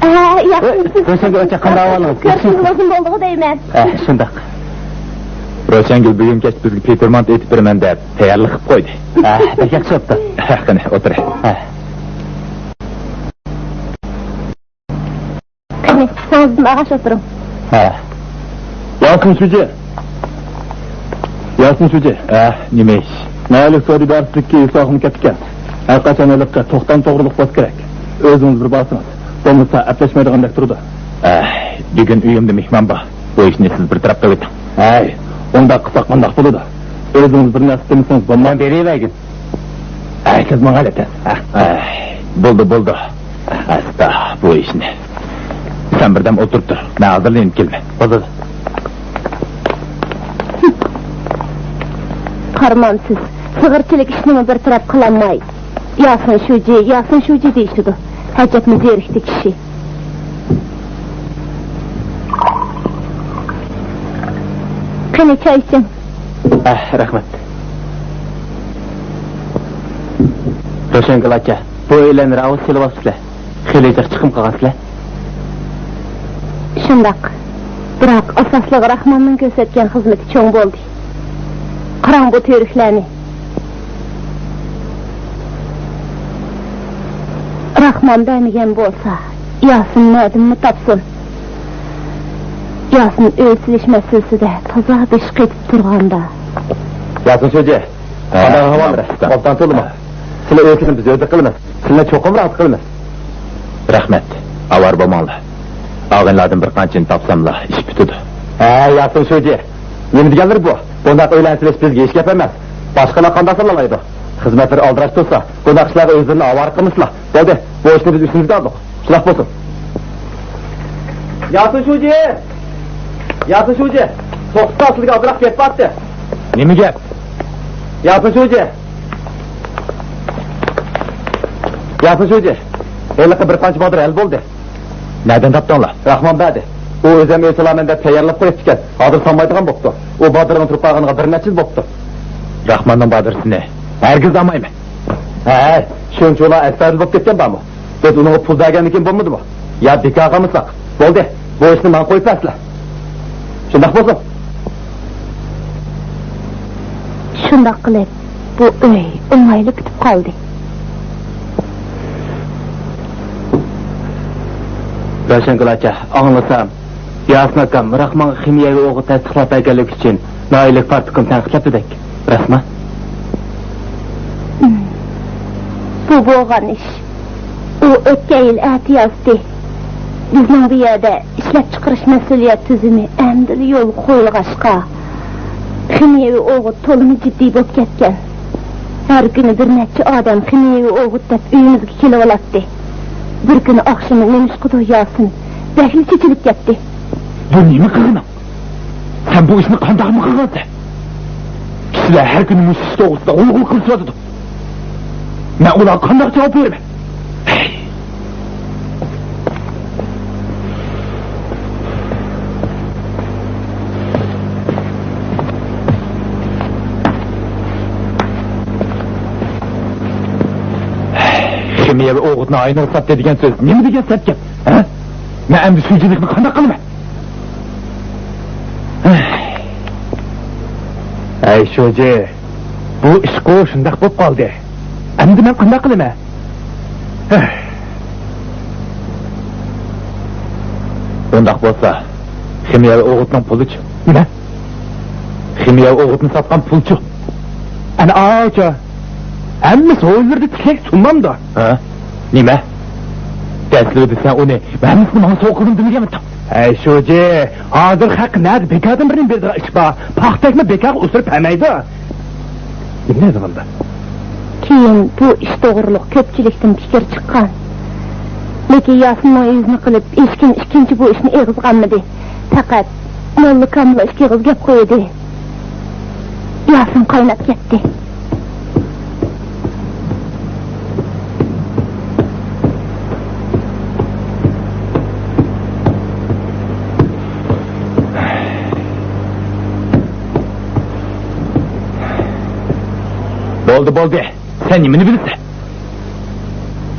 ھە، ياخشىمۇ سىز؟ روشەنگۈل ئاچا، قانداق ئەھۋالىڭىز؟ كۆرۈشكىلى ئۇزۇن بولدىغۇ دەيمەن. ھە، شۇنداق. روشەنگۈل، بۈگۈن كەچ بىزگە پېتىرمانت ئېتىپ بېرىمەن دەپ تەييارلىق قىلىپ قويدى. ھە، بەك ياخشى بوپتۇ. ھە، قېنى، ئولتۇرە. ھە. قېنى، سىڭىزدىن ئاغاش ئولتۇرۇڭ. ھە. ياسىن شۇجى. ياسىن شۇجى. ھە، نېمە ئىش؟ ناھىيەلىك سودا ئىدارىسىدىكى يۈسۈپ ئاخۇن كەپتىكەن. ھەر قاچان ھېلىقى توختام توغرۇلۇق بولسا كېرەك. ئۆزىڭىز بىر بارسىڭىز. بولمىسا ئەپلەشمەيدىغاندەك تۇرىدۇ. ھە، بۈگۈن ئۆيۈمدە مېھمان بار. بۇ ئىشنى سىز بىر تەرەپ قىلىۋېتىڭ. ھەي، ئۇنداق قىلساق قانداق بولىدۇ؟ ئۆزىڭىز بىر نەرسە دېمىسىڭىز بولمايدۇ. مەن بېرىۋەرگىن. ھەي، سىز ماڭا ئەتەس. ھە. ئەي، بولدى، بولدى. ئاستا بۇ ئىشنى. سەن بىردەم ئولتۇرۇپ تۇر. مەن ھازىرلا يېنىپ كېلىمەن. بولدى. قارىمامسىز، سىغىرچىلىك ئىشنىمۇ بىر تەرەپ قىلالماي، ياسىن شۇجى، ياسىن شۇجى دېيىشىدۇ. ئەجەبمۇ زېرىكتى كىشى. قېنى، چاي ئىچىڭ. ئەھ، رەھمەت. روشەنگۈل ئاچا، بۇ ئۆيلەرنى راۋۇس سېلىۋاپسىلەر. خېلى جىق چىقىم قىلغانسىلەر. شۇنداق. بىراق، ئاساسلىق راخماننىڭ كۆرسەتكەن خىزمىتى چوڭ بولدى. قاراڭ بۇ تۈۋرۈكلەرنى. راخمان بەرمىگەن بولسا، ياسىن نەدىنمۇ تاپسۇن؟ ياسىن ئۆي سېلىش مەسىلىسىدە تازا بېشى قېتىپ تۇرغاندا. ياسىن شۇجى، ھە، قانداق ئەھۋاللىرى؟ ئۇستام. ئوبدان تولىمۇ؟ سىلەر ئۆي سېلىڭ، بىز ئۆيدە قىلىمىز. سىلەرنى چوقۇم رازى قىلىمىز. رەھمەت. ئاۋارە بولماڭلار. ئاغىنىلاردىن بىر قانچىنى تاپساملا ئىش پۈتىدۇ. ھە، ياسىن شۇجى. نېمە دېگەنلىرى بۇ؟ بۇنداق ئۆيلەرنى سېلىش بىزگە ھېچ گەپ ئەمەس. باشقىلار قانداق سېلىلالايدۇ؟ خىزمەتلىرى ئالدىراش تۇرسا، بۇنداق ئىشلارغا ئۆزلىرىنى ئاۋارە قىلمىسىلا. بولدى، بۇ ئىشنى بىز ئۈستىمىزگە ئالدۇق. شۇنداق بولسۇن. ياسىن شۇجى! ياسىن شۇجى! توختىسا، سىزگە ئازراق گەپ بارتى. نېمە گەپ؟ ياسىن شۇجى! ياسىن شۇجى! ھېلىقى بىر قانچە بادىر ھەل بولدى. نەدىن تاپتىڭلار؟ راخمان بەردى. ئۇ ئۆزەم ئۆي سالىمەن دەپ تەييارلاپ قويۇپتىكەن. ھازىر سالمايدىغان بوپتۇ. ئۇ بادىرىنىڭ تۇرۇپ قالغىنىغا بىر نەچچە يىل بوپتۇ. راخماننىڭ بادىرىسىنى ھەرگىز ئالمايمەن. ھەي، شۇنچىۋالا ئەستايىدىل بولۇپ كەتكەن بارمۇ؟ بىز ئۇنىڭغا پۇل بەرگەندىن كېيىن بولمىدىمۇ؟ يا بىكارغا ئالمىساق؟ بولدى، بۇ ئىشنى ماڭا قويۇپ بەرسىلە. شۇنداق بولسۇن. شۇنداق قىلىپ، بۇ ئۆي ئوڭايلا پۈتۈپ قالدى. روشەنگۈل ئاچا، ئاڭلىسام، ياسىن ئاكام راخمانغا خىمىيەۋى ئوغۇت تەستىقلاپ بەرگەنلىكى ئۈچۈن ناھىيەلىك پارتكوم تەنقىدلەپتىدەك. راستمۇ؟ بۇ بولغان ئىش. ئۇ ئۆتكەن يىل ئەتىيازدى. بىزنىڭ بۇ يەردە ئىشلەپچىقىرىش مەسئۇلىيەت تۈزۈمى ئەمدىلا يولغا قويۇلغاچقا، خىمىيەۋى ئوغۇت تولىمۇ جىددىي بولۇپ كەتكەن. ھەر كۈنى بىر نەچچە ئادەم خىمىيەۋى ئوغۇت دەپ ئۆيىمىزگە كېلىۋالاتتى. بىر كۈنى ئاخشىمى نېمىشقىدۇر ياسىن بەكلا چېچىلىپ كەتتى. بۇ نېمە قىلغىنىڭ؟ سەن بۇ ئىشنى قانداقمۇ قىلغانسەن؟ كىشىلەر ھەر كۈنى مۇشۇ ئىش توغرىسىدا غۇلغۇلا قىلىشىۋاتىدۇ. مەن ئۇلارغا قانداق جاۋاب بېرىمەن؟ خىمىيەۋى ئوغۇتنى ئاينىغا ساتتى دېگەن سۆز نېمە دېگەن سەت گەپ؟ ھە؟ مەن ئەمدى شۇجىلىكنى قانداق قىلىمەن؟ ھەي شۇجى، بۇ ئىشقۇ شۇنداق بولۇپ قالدى. ئەمدى مەن قانداق قىلىمەن؟ ئۇنداق بولسا، خىمىيەۋى ئوغۇتنىڭ پۇلىچۇ؟ نېمە؟ خىمىيەۋى ئوغۇتنى ساتقان پۇلچۇ؟ ئەنە ئاچۇ. ھەممە سوۋغىلىرىدا تىكەك سۇنمامدۇ؟ ھە؟ نېمە؟ دەسلىپىدە سەن ئۇنى ھەممىسىنى ماڭا سوۋغا قىلدىم دېمىگەنمىدىڭ؟ ھەي شۇجى، ھازىر خەق نەدە بىكاردىن بىرنى بېرىدىغان ئىش بار؟ پاختەكمۇ بىكارغا ئۇسۇرۇپ بەرمەيدۇ. نېمە دەيدىغاندا؟ كېيىن بۇ ئىش توغرۇلۇق كۆپچىلىكتىن پىكىر چىققان. لېكىن ياسىنمۇ ئۆزىنى قىلىپ، ھېچكىم ئىككىنچى بۇ ئىشنى ئېغىزغا ئالمىدى. پەقەت موللا كامىلغا ئىككى ئېغىز گەپ قويدى. ياسىن قايناپ كەتتى. بولدى، بولدى. سەن نېمىنى بىلىسەن؟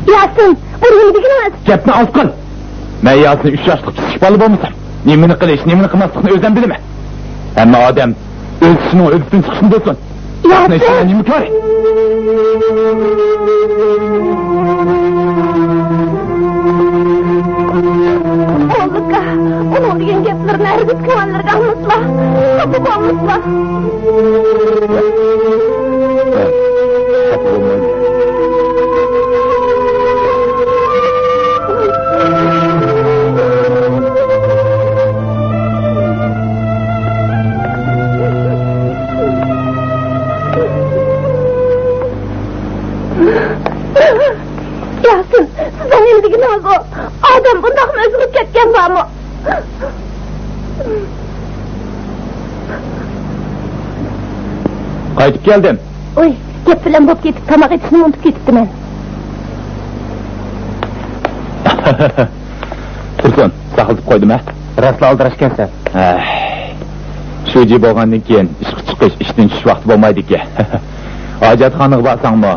ياسىن، بۇ نېمە دېگىنىڭىز؟ گەپنى ئاز قىل. مەن ياسىن ئۈچ ياشلىق كىچىك بالا بولمىسام، نېمىنى قىلىش، نېمىنى قىلماسلىقنى ئۆزۈم بىلىمەن. ھەممە ئادەم ئۆز ئىشىنىڭ ھۆددىسىدىن چىقىشنى بىلسۇن. ياسىن! نېمە كارى؟ ئولىكا، ئۇنىڭ دېگەن گەپلىرىنى ھەرگىز كۆڭۈللىرىگە ئالمىسىلا، خاپا بولمىسىلا. خاپا بولمايمەن. ياسىن، سىزنىڭ نېمە دېگىنىڭىز ئۇ؟ ئادەم بۇنداقمۇ ئۆزگىرىپ كەتكەن بارمۇ؟ قايتىپ كەلدىم. ئۇي، گەپ بىلەن بولۇپ كېتىپ، تاماق ئېتىشنى ئۇنتۇپ كېتىپتىمەن. تۇرسۇن، ساقلىتىپ قويدۇم ھە؟ راستلا ئالدىراش ئىكەنسەن. ھەي، شۇجى بولغاندىن كېيىن ئىشقا چىقىش، ئىشتىن چۈشۈش ۋاقتى بولمايدىكەن. ھاجەتخانىغا بارساڭمۇ،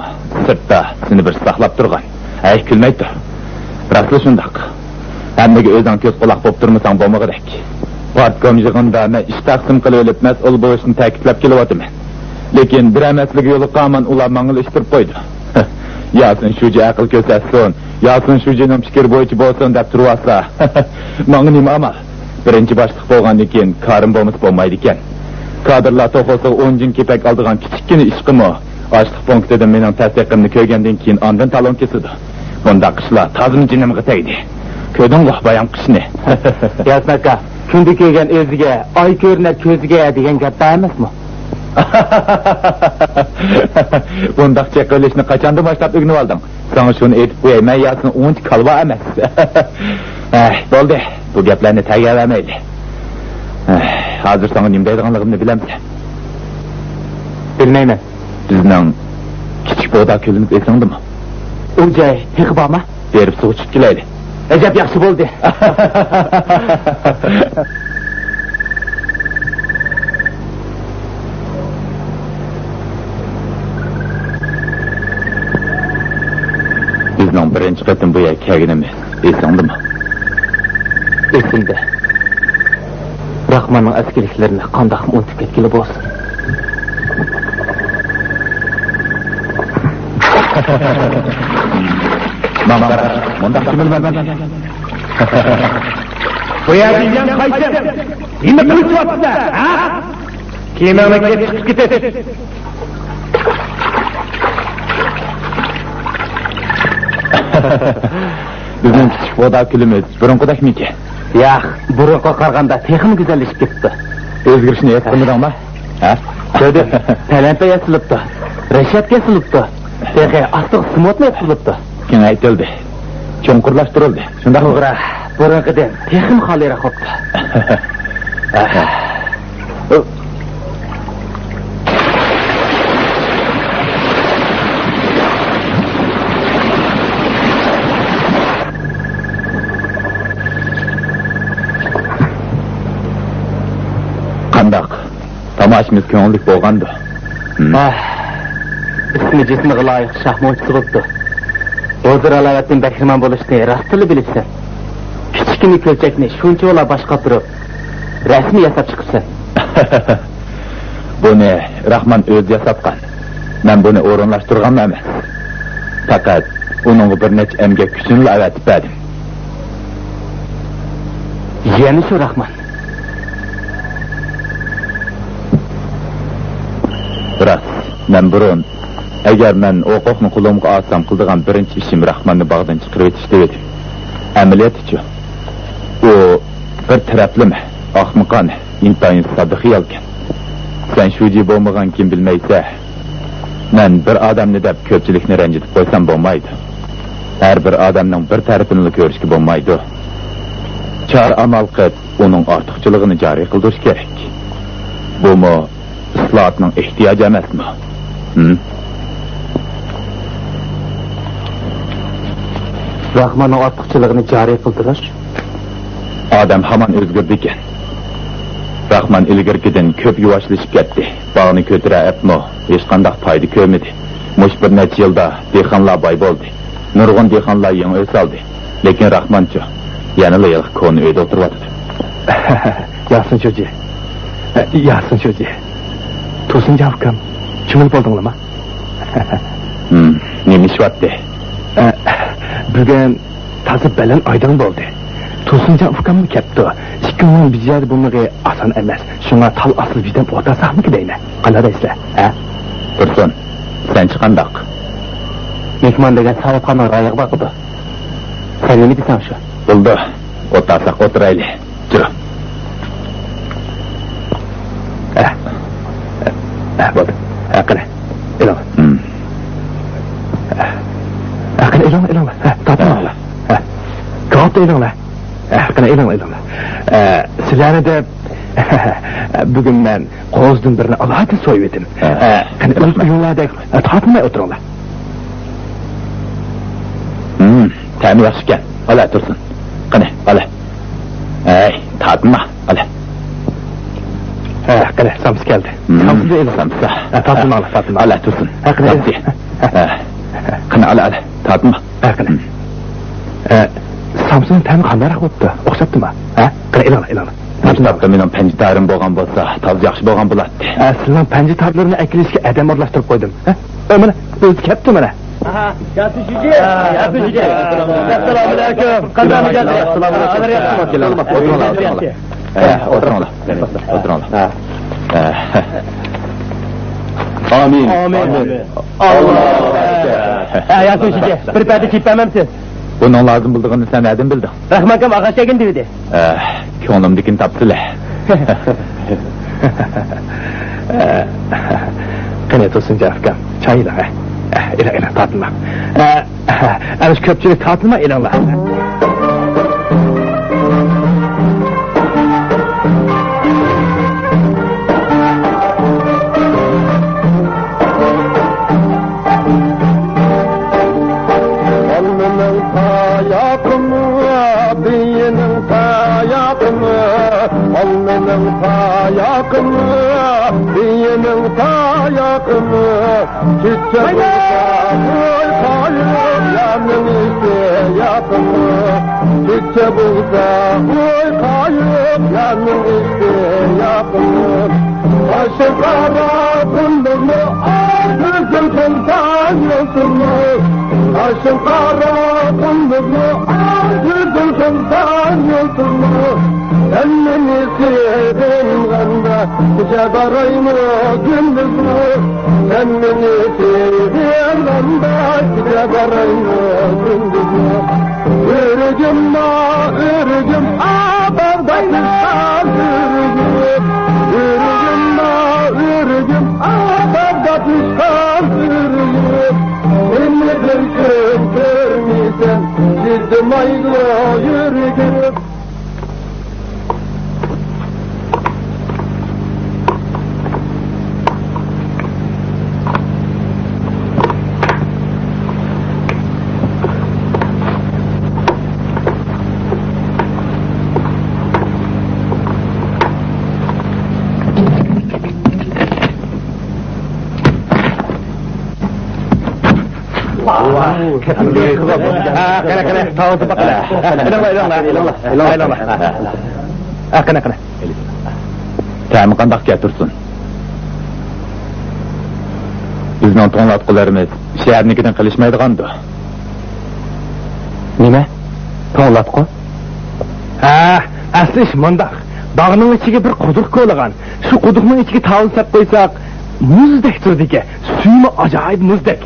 سىرتتا سېنى بىرسى ساقلاپ تۇرغان. ھەي، كۈلمەي تۇر. راستلا شۇنداق. ھەممىگە ئۆزۈڭ كۆز قۇلاق بولۇپ تۇرمىساڭ بولمىغۇدەك. پارتكوم يىغىنىدا مەن ئىش تەقسىم قىلىۋېلىپ مەسئۇل بولۇشنى تەكىتلەپ كېلىۋاتىمەن. لېكىن بىرەر مەسىلىگە يولۇققان ئۇلار ماڭىلا ئىش تۇرۇپ قويدى. ياسىن شۇجى ئەقىل كۆرسەتسۇن، ياسىن شۇجىنىڭ پىكرى بويىچە بولسۇن دەپ تۇرۇۋاتسا، ماڭا نېمە ئامال؟ بىرىنچى باشلىق بولغاندىن كېيىن كارىم بولمىسا بولمايدىكەن. كادىرلار توخۇسىغا ئون جىن كېپەك ئالىدىغان كىچىككىنە ئىشقىمۇ ئاشلىق پونكىتىدىن مېنىڭ تەستىقىمنى كۆرگەندىن كېيىن ئاندىن تالون كېسىدۇ. بۇنداق ئىشلار تازىمۇ جېنىمغا تەگدى. كۆردۈڭغۇ بايام قىشنى. ياسىن ئاكا، كۈندە كۆرگەن ئۆزىگە، ئاي كۆرۈنەر كۆزىگە دېگەن گەپ بار ئەمەسمۇ؟ بۇنداق چېقىۋېلىشنى قاچاندىن باشلاپ ئۆگىنىۋالدىڭ؟ ساڭا شۇنى ئېيتىپ قوياي، مەن ياسىن ئۇنچە كالۋا ئەمەس. ئەھ، بولدى، بۇ گەپلەرنى تەرگەۋەرمەيلى. ئەھ، ھازىر ساڭا نېمە دەيدىغانلىقىمنى بىلەمسەن؟ بىلمەيمەن. بىزنىڭ كىچىك بۇغدا كۆلىمىز ئېسىڭدىمۇ؟ ئۇ جاي تېخى بارمۇ؟ بېرىپ سۇغا چۈشۈپ كېلەيلى. ئەجەب ياخشى بولدى. بىزنىڭ بىرىنچى قېتىم بۇ يەرگە كەلگىنىمىز ئېسىڭدىمۇ؟ ئېسىمدە. راخماننىڭ ئەسكىلىكلىرىنى قانداقمۇ ئۇنتۇپ كەتكىلى بولسۇن. ماڭا قارا، مۇنداق كۆمۈلمەڭ. بۇ يەردە يەنە قايسى؟ نېمە قىلىشىۋاتىسىلەر، ھە؟ كىيىمىڭنى كىيىپ چىقىپ كېتىش. بىزنىڭ كىچىك بۇغدا كۆلىمىز بۇرۇنقىدەكمىكىن؟ ياق، بۇرۇنقىغا قارىغاندا تېخىمۇ گۈزەللىشىپ كېتىپتۇ. ئۆزگىرىشنى ھېس قىلمىدىڭما؟ ھە؟ كۆردۈم. پەلەمپەي ياسىلىپتۇ. رەشەتكە ياسىلىپتۇ. تېخى ئاستىغا سېمونتمۇ ياتقۇزۇلۇپتۇ. كېڭەيتىلدى. چوڭقۇرلاشتۇرۇلدى. شۇنداقمۇ؟ توغرا، بۇرۇنقىدىن تېخىمۇ خالىيراق بوپتۇ. قانداق؟ تاماشىمىز كۆڭۈللۈك بولغاندۇ؟ ھە؟ ئىسمى جىسمىغا لايىق شاھ مويچىسى بوپتۇ. ھۇزۇر-ھالاۋەتتىن بەھرىمەن بولۇشنى راستتىنلا بىلىپسەن. كىچىككىنە كۆلچەكنى شۇنچىۋالا باشقا تۇرۇپ، رەسىم ياساپ چىقىپسەن. بۇنى راخمان ئۆزى ياساتقان. مەن بۇنى ئورۇنلاشتۇرغانمۇ ئەمەس. پەقەت ئۇنىڭغا بىر نەچچە ئەمگەك كۈچىنىلا ئەۋەتىپ بەردىم. يەنە شۇ راخمان. راست، مەن بۇرۇن، ئەگەر مەن ھوقۇقنى قولۇمغا ئالسام، قىلىدىغان بىرىنچى ئىشىم راخماننى باغدىن چىقىرىۋېتىش دېۋىدىم. ئەمەلىيەتتىچۇ؟ ئۇ بىر تەرەپلىمە، ئاخمىقانە، ئىنتايىن ساددا خىيالكەن. سەن شۇجى بولمىغانكىن بىلمەيسەن. مەن بىر ئادەمنى دەپ كۆپچىلىكنى رەنجىتىپ قويسام بولمايدۇ. ھەر بىر ئادەمنىڭ بىر تەرىپىنىلا كۆرۈشكە بولمايدۇ. چارە-ئامال قىلىپ، ئۇنىڭ ئارتۇقچىلىقىنى جارى قىلدۇرۇش كېرەك. بۇمۇ ئىسلاھاتنىڭ ئېھتىياجى ئەمەسمۇ؟ ھىم؟ راخماننىڭ ئارتۇقچىلىقىنى جارى قىلدۇرۇش؟ ئادەم ھامان ئۆزگىرىدىكەن. راخمان ئىلگىرىكىدىن كۆپ يۇۋاشلىشىپ كەتتى. باغنى كۆتۈرە ئەپمۇ، ھېچقانداق پايدا كۆرمىدى. مۇشۇ بىر نەچچە يىلدا دېھقانلار باي بولدى. نۇرغۇن دېھقانلار يېڭى ئۆي سالدى، لېكىن راخمانچۇ يەنىلا ھېلىقى كونا ئۆيدە ئولتۇرۇۋاتىدۇ. ياسىن شۇجى. ياسىن شۇجى. تۇرسۇنجان ئۇكام، چۈمۈلە بولدۇڭلارمۇ؟ ھىم، نېمە ئىش بارتى؟ بۈگۈن تازا بەلەن ئايدىڭ بولدى. تۇرسۇنجان ئۇكاممۇ كەپتۇ. ئىككىڭلارنىڭ بىر يەردە بولمىقى ئاسان ئەمەس. شۇڭا تال ئاستىدا بىردەم ئولتۇرساقمىكىن دەيمەن. قانداق دەيسىلەر، ھە؟ تۇرسۇن، سەنچە قانداق؟ مېھمان دېگەن ساۋۇتخاننىڭ رايىغا باقىدۇ. سەن نېمە دېسەڭ شۇ. بولدى، ئولتۇرساق ئولتۇرايلى. جۈرە. ئە، ئە، بولدى. ئە، قېنى، ئېلىڭ. ھىم. ئە، قېنى، ئېلىڭ، ئېلىڭ. ئە، تارتماڭلار. ئە، كاۋاپتا ئېلىڭلار. ئە، قېنى، ئېلىڭ، ئېلىڭ. ئە، سىلەرنى دەپ، بۈگۈن مەن قوزىدىن بىرنى ئالاھىدە سويۇۋېتىم. ئە، ئە، قېنى، رەھمەت. ئۆز ئۆيۈڭلاردەك، ئە، تارتىنماي ئولتۇرۇڭلار. ھىم، تەمى ياخشىكەن. ئالا، تۇرسۇن. قېنى، ئالا. ئەي، تارتىنما، ئالا. ھە، قېنى، سامسا كەلدى. ھىم، سامسىنى ئېلىڭ. سامسا. ھە، تارتىنما، ئالا، تارتىنما. ئالا، تۇرسۇن. ھە، قېنى، سامسا. ئېلىڭ. ھە. قېنى، ئالا، ئالا، تارتىنما. ھە، قېنى. ھىم. ئە، سامسىنىڭ تەمى قانداقراق بوپتۇ؟ ئوخشاپتىما؟ ھە؟ قېنى، ئېلىڭلار، ئېلىڭلار. مەكتەپتە مېنىڭ پەنجە تارىم بولغان بولسا، تازا ياخشى بولغان بولاتتى. ئە، سىلىنىڭ پەنجە تارلىرىنى ئەكېلىشكە ئادەم ئورۇنلاشتۇرۇپ قويدۇم. ھە؟ ئە، مانا، ئۆزى كەپتۇ، مانا. ئاھا، ياسىن شۇجى. ياسىن شۇجى. ئەسسالامۇ ئەلەيكۇم. قانداق مىجەز؟ ئەسسالامۇ ئەلەيكۇم. ئولتۇرۇڭلار، ئولتۇرۇڭلار. ئە، ئولتۇرۇڭلار. ئولتۇرۇڭلار. ئە. ئامىن. ئامىن. ئامىن. ئاللاھۇ ئەكبەر. ئە، ياسىن شۇجى، بىر پەدە چېيىپ بەرمەمسىز؟ بۇنىڭ لازىم بولىدىغىنىنى سەن نەدىن بىلدىڭ؟ رەھمانكام ئاغاچ ئەگىن دېۋىدى. ئە، كۆڭلۈمدىكىنى تاپتىلە. قېنى، تۇرسۇنجان ئاكام، چاي ئېلىڭ، ھە. ئە، ئېلىڭ، ئېلىڭ، تارتىنماڭ. ئە، ئە، ئەمىسە كۆپچىلىك تارتىنماي ئېلىڭلار. ئالمىنىڭ تاياقىمۇ، بىيىنىڭ تاياقىمۇ، ئالمىنىڭ تاياقىمۇ، بىيىنىڭ تاياقىمۇ. كېچە بولسا قوي قايۇقلارنىڭ ئىشى ياقىمۇ. كېچە بولسا قوي قايۇقلارنىڭ ئىشى ياقىمۇ. قاشىڭ قارا قۇندۇزمۇ، ئاي كۆزۈڭ سۇلتان يۇلتۇزمۇ. قاشىڭ قارا قۇندۇزمۇ، ئاي كۆزۈڭ سۇلتان يۇلتۇزمۇ. سەن مېنى سېغىنغاندا، كېچە بارايمۇ، كۈندۈزمۇ؟ سەن مېنى سېغىنغاندا، كېچە بارايمۇ، كۈندۈزمۇ؟ ئۆرۈگۈم، ئۆرۈگۈم، ئابادا پىشقان ئۆرۈگۈم. ئۆرۈگۈم، ئۆرۈگۈم، ئابادا پىشقان ئۆرۈگۈم. مېنى بىر كۈن كۆرمىسەم، يىلتىمايدۇ يۈرىكىم. ھە، قېنى، قېنى، تاۋۇزنى باققىلى. ئېلىڭلار، ئېلىڭلار، ئېلىڭلار، ئېلىڭلار. ھە، قېنى، قېنى. تەمى قانداقكەن تۇرسۇن؟ بىزنىڭ توڭلاتقۇلىرىمىز شەھەرنىڭكىدىن قېلىشمايدىغاندۇ؟ نېمە؟ توڭلاتقۇ؟ ھە، ئەسلى ئىش مۇنداق. باغنىڭ ئىچىگە بىر قۇدۇق كولىغان. شۇ قۇدۇقنىڭ ئىچىگە تاۋۇز سەپ قويساق، مۇزدەك تۇرىدىكەن. سۈيىمۇ ئاجايىپ مۇزدەك.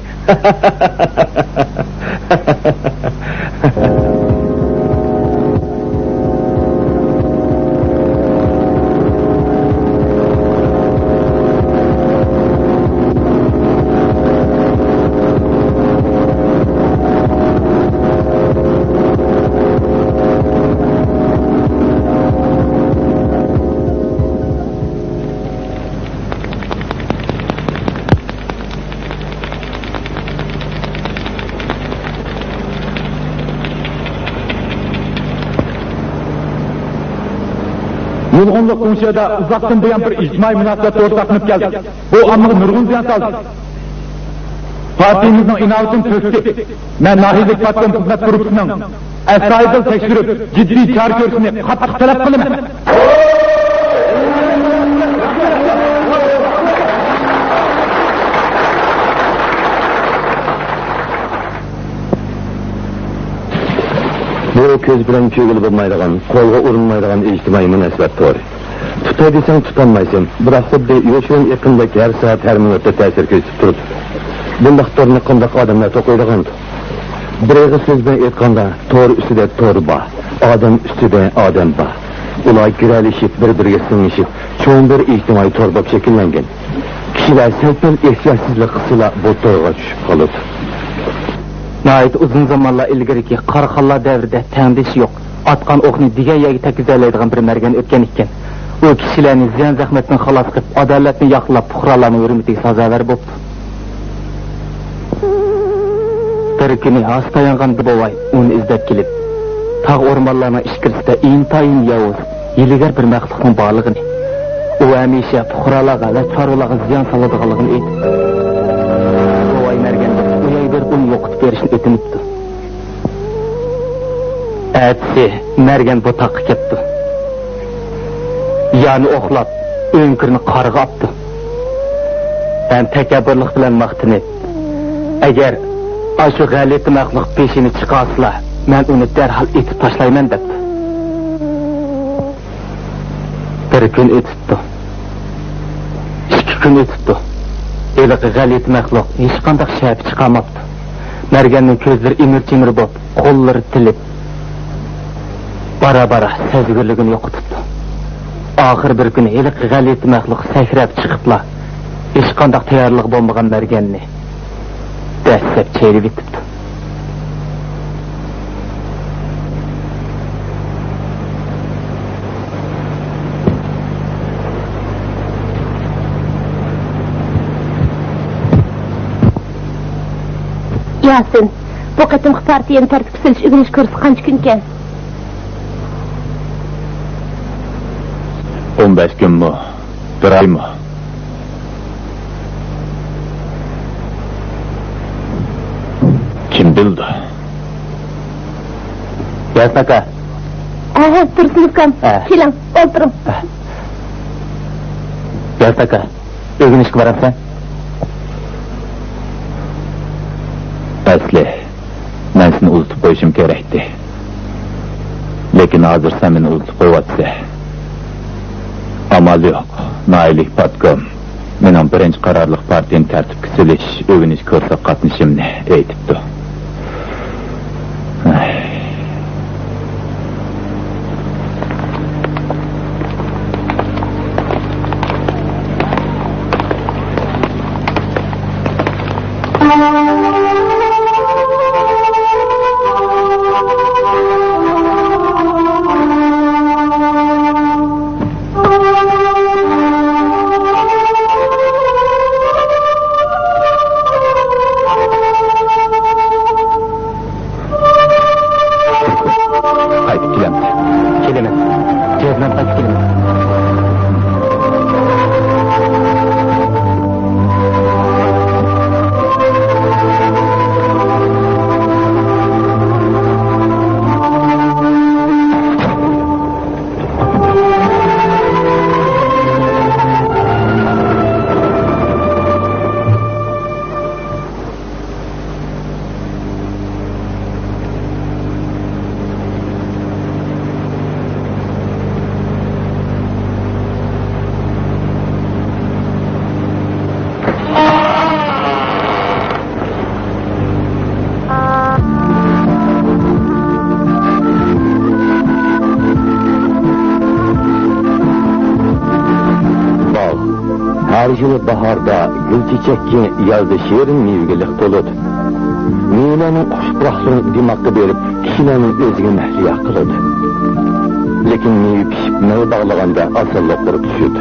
نۇرغۇنلۇق گۇڭشېدا ئۇزاقتىن بۇيان بىر ئىجتىمائىي مۇناسىۋەت تورى ساقلىنىپ كەلدى. بۇ ئاممىغا نۇرغۇن زىيان سالدى. پارتىيىمىزنىڭ ئىناۋىتىنى تۆكتى. مەن ناھىيەلىك پارتكوم خىزمەت گۇرۇپپىسىنىڭ ئەستايىدىل تەكشۈرۈپ، جىددىي چارە كۆرۈشىنى قاتتىق تەلەپ قىلىمەن. بۇ كۆز بىلەن كۆرگىلى بولمايدىغان، قولغا ئۇرۇنمايدىغان ئىجتىمائىي مۇناسىۋەت تورى. تۇتاي دېسەڭ تۇتالمايسەن، بىراق خۇددى يوشۇرۇن ئېقىمدەك ھەر سائەت، ھەر مىنۇتتا تەسىر كۆرسىتىپ تۇرىدۇ. بۇنداق تورنى قانداق ئادەملەر توقۇيدىغاندۇ؟ بىر ئېغىز سۆز بىلەن ئېيتقاندا، تور ئۈستىدە تور بار، ئادەم ئۈستىدە ئادەم بار. ئۇلار گىرەلىشىپ، بىر-بىرىگە سىڭىشىپ، چوڭ بىر ئىجتىمائىي تور بولۇپ شەكىللەنگەن. كىشىلەر سەل-پەل ئېھتىياتسىزلىق قىلسىلا، بۇ تورغا چۈشۈپ قالىدۇ. ناھايىتى ئۇزۇن زامانلار ئىلگىرىكى قاراخانلار دەۋرىدە تەڭدىشى يوق، ئاتقان ئوقنى دېگەن يەرگە تەگكۈزەلەيدىغان بىر مەرگەن ئۆتكەن ئىكەن. ئۇ كىشىلەرنى زىيان-زەخمەتتىن خالاس قىلىپ، ئادالەتنى ياقلاپ، پۇقرالارنىڭ ھۆرمىتىگە سازاۋەر بوپتۇ. بىر كۈنى ھاسا تايانغان بىر بوۋاي ئۇنى ئىزدەپ كېلىپ، تاغ-ئورمانلارنىڭ ئىچكىرىسىدە ئىنتايىن ياۋۇز، ھىيلىگەر بىر مەخلۇقنىڭ بارلىقىنى، ئۇ ھەمىشە پۇقرالارغا ۋە چارۋىلارغا زىيان سالىدىغانلىقىنى ئېيتىپ، بوۋاي مەرگەندىن ئۇ يەرگە بېرىپ ئۇنى يوقىتىپ بېرىشنى ئۆتۈنۈپتۇ. ئەتىسى مەرگەن بۇ تاغقا كەپتۇ. يارنى ئوقلاپ، ئۆڭكۈرنى قارغا ئاپتۇ. ھەم تەكەببۇرلۇق بىلەن ماختىنىپ، ئەگەر ئاشۇ غەلىتە مەخلۇق بېشىنى چىقارسىلا، مەن ئۇنى دەرھال ئېتىپ تاشلايمەن، دەپتۇ. بىر كۈن ئۆتۈپتۇ. ئىككى كۈن ئۆتۈپتۇ. ھېلىقى غەلىتە مەخلۇق ھېچقانداق شەپە چىقارماپتۇ. مەرگەننىڭ كۆزلىرى ئىمىر-چىمىر بولۇپ، قوللىرى تىلىپ، بارا-بارا سەزگۈرلۈكىنى يوقىتىپتۇ. ئاخىر بىر كۈنى ھېلىقى غەلىتە مەخلۇق سەكرەپ چىقىپلا، ھېچقانداق تەييارلىقى بولمىغان مەرگەننى دەسسەپ چەيرىۋېتىپتۇ. ياسىن، بۇ قېتىمقى پارتىيەنى تەرتىپكە سېلىش ئۆگىنىش كۇرسى قانچە كۈنكەن؟ ئون بەش كۈنمۇ؟ بىر ئايمۇ؟ كىم بىلىدۇ؟ ياسىن ئاكا. ئەھە، تۇرسۇن ئۇكام. ھە. كېلىڭ، ئولتۇرۇڭ. ھە. ياسىن ئاكا، ئۆگىنىشكە بارامسەن؟ ئەسلى، مەن سېنى ئۇزىتىپ قويۇشۇم كېرەكتى. لېكىن ھازىر سەن مېنى ئۇزىتىپ قويۇۋاتىسەن. ئامال يوق، ناھىيەلىك پارتكوم مېنىڭ بىرىنچى قارارلىق پارتىيەنى تەرتىپكە سېلىش، ئۆگىنىش كۇرسىغا قاتنىشىشىمنى ئېيتىپتۇ. قايتىپ كېلەمسەن؟ كېلىمەن. جەزمەن قايتىپ كېلىمەن. باغ. ھەر يىلى باھاردا گۈل چېچەككە، يازدا شېرىن مېۋىگە لىق تولىدۇ. مېۋىلەرنىڭ خۇش پۇراقلىرى دىماققا بېرىپ، كىشىلەرنىڭ ئۆزىگە مەھلىيا قىلىدۇ. لېكىن مېۋە پىشىپ، مەۋە باغلىغاندا ئاسانلا قۇرۇپ چۈشىدۇ.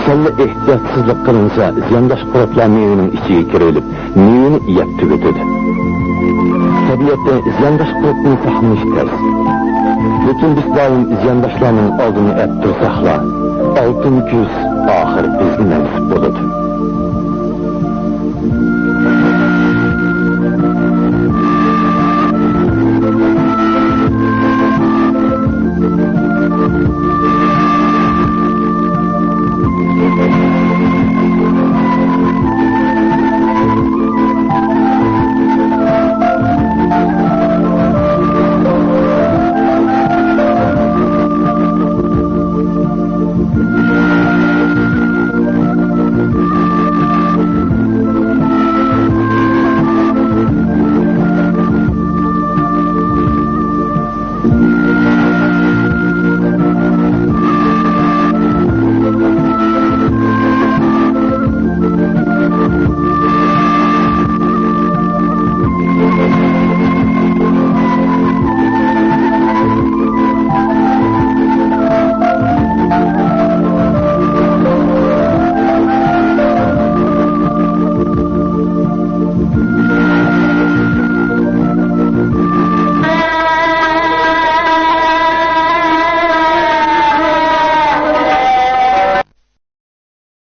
سەللا ئېھتىياتسىزلىق قىلىنسا، زىيانداش قۇرتلار مېۋىنىڭ ئىچىگە كىرىۋېلىپ، مېۋىنى يەپ تۈگىتىدۇ. تەبىئەتتە زىيانداش قۇرتتىن ساقلىنىش تەس. لېكىن بىز دائىم زىيانداشلارنىڭ ئالدىنى ئەپ تۇرساقلا، ئالتۇن كۈز ئاخىر بىزگە مەنسۇپ بولىدۇ.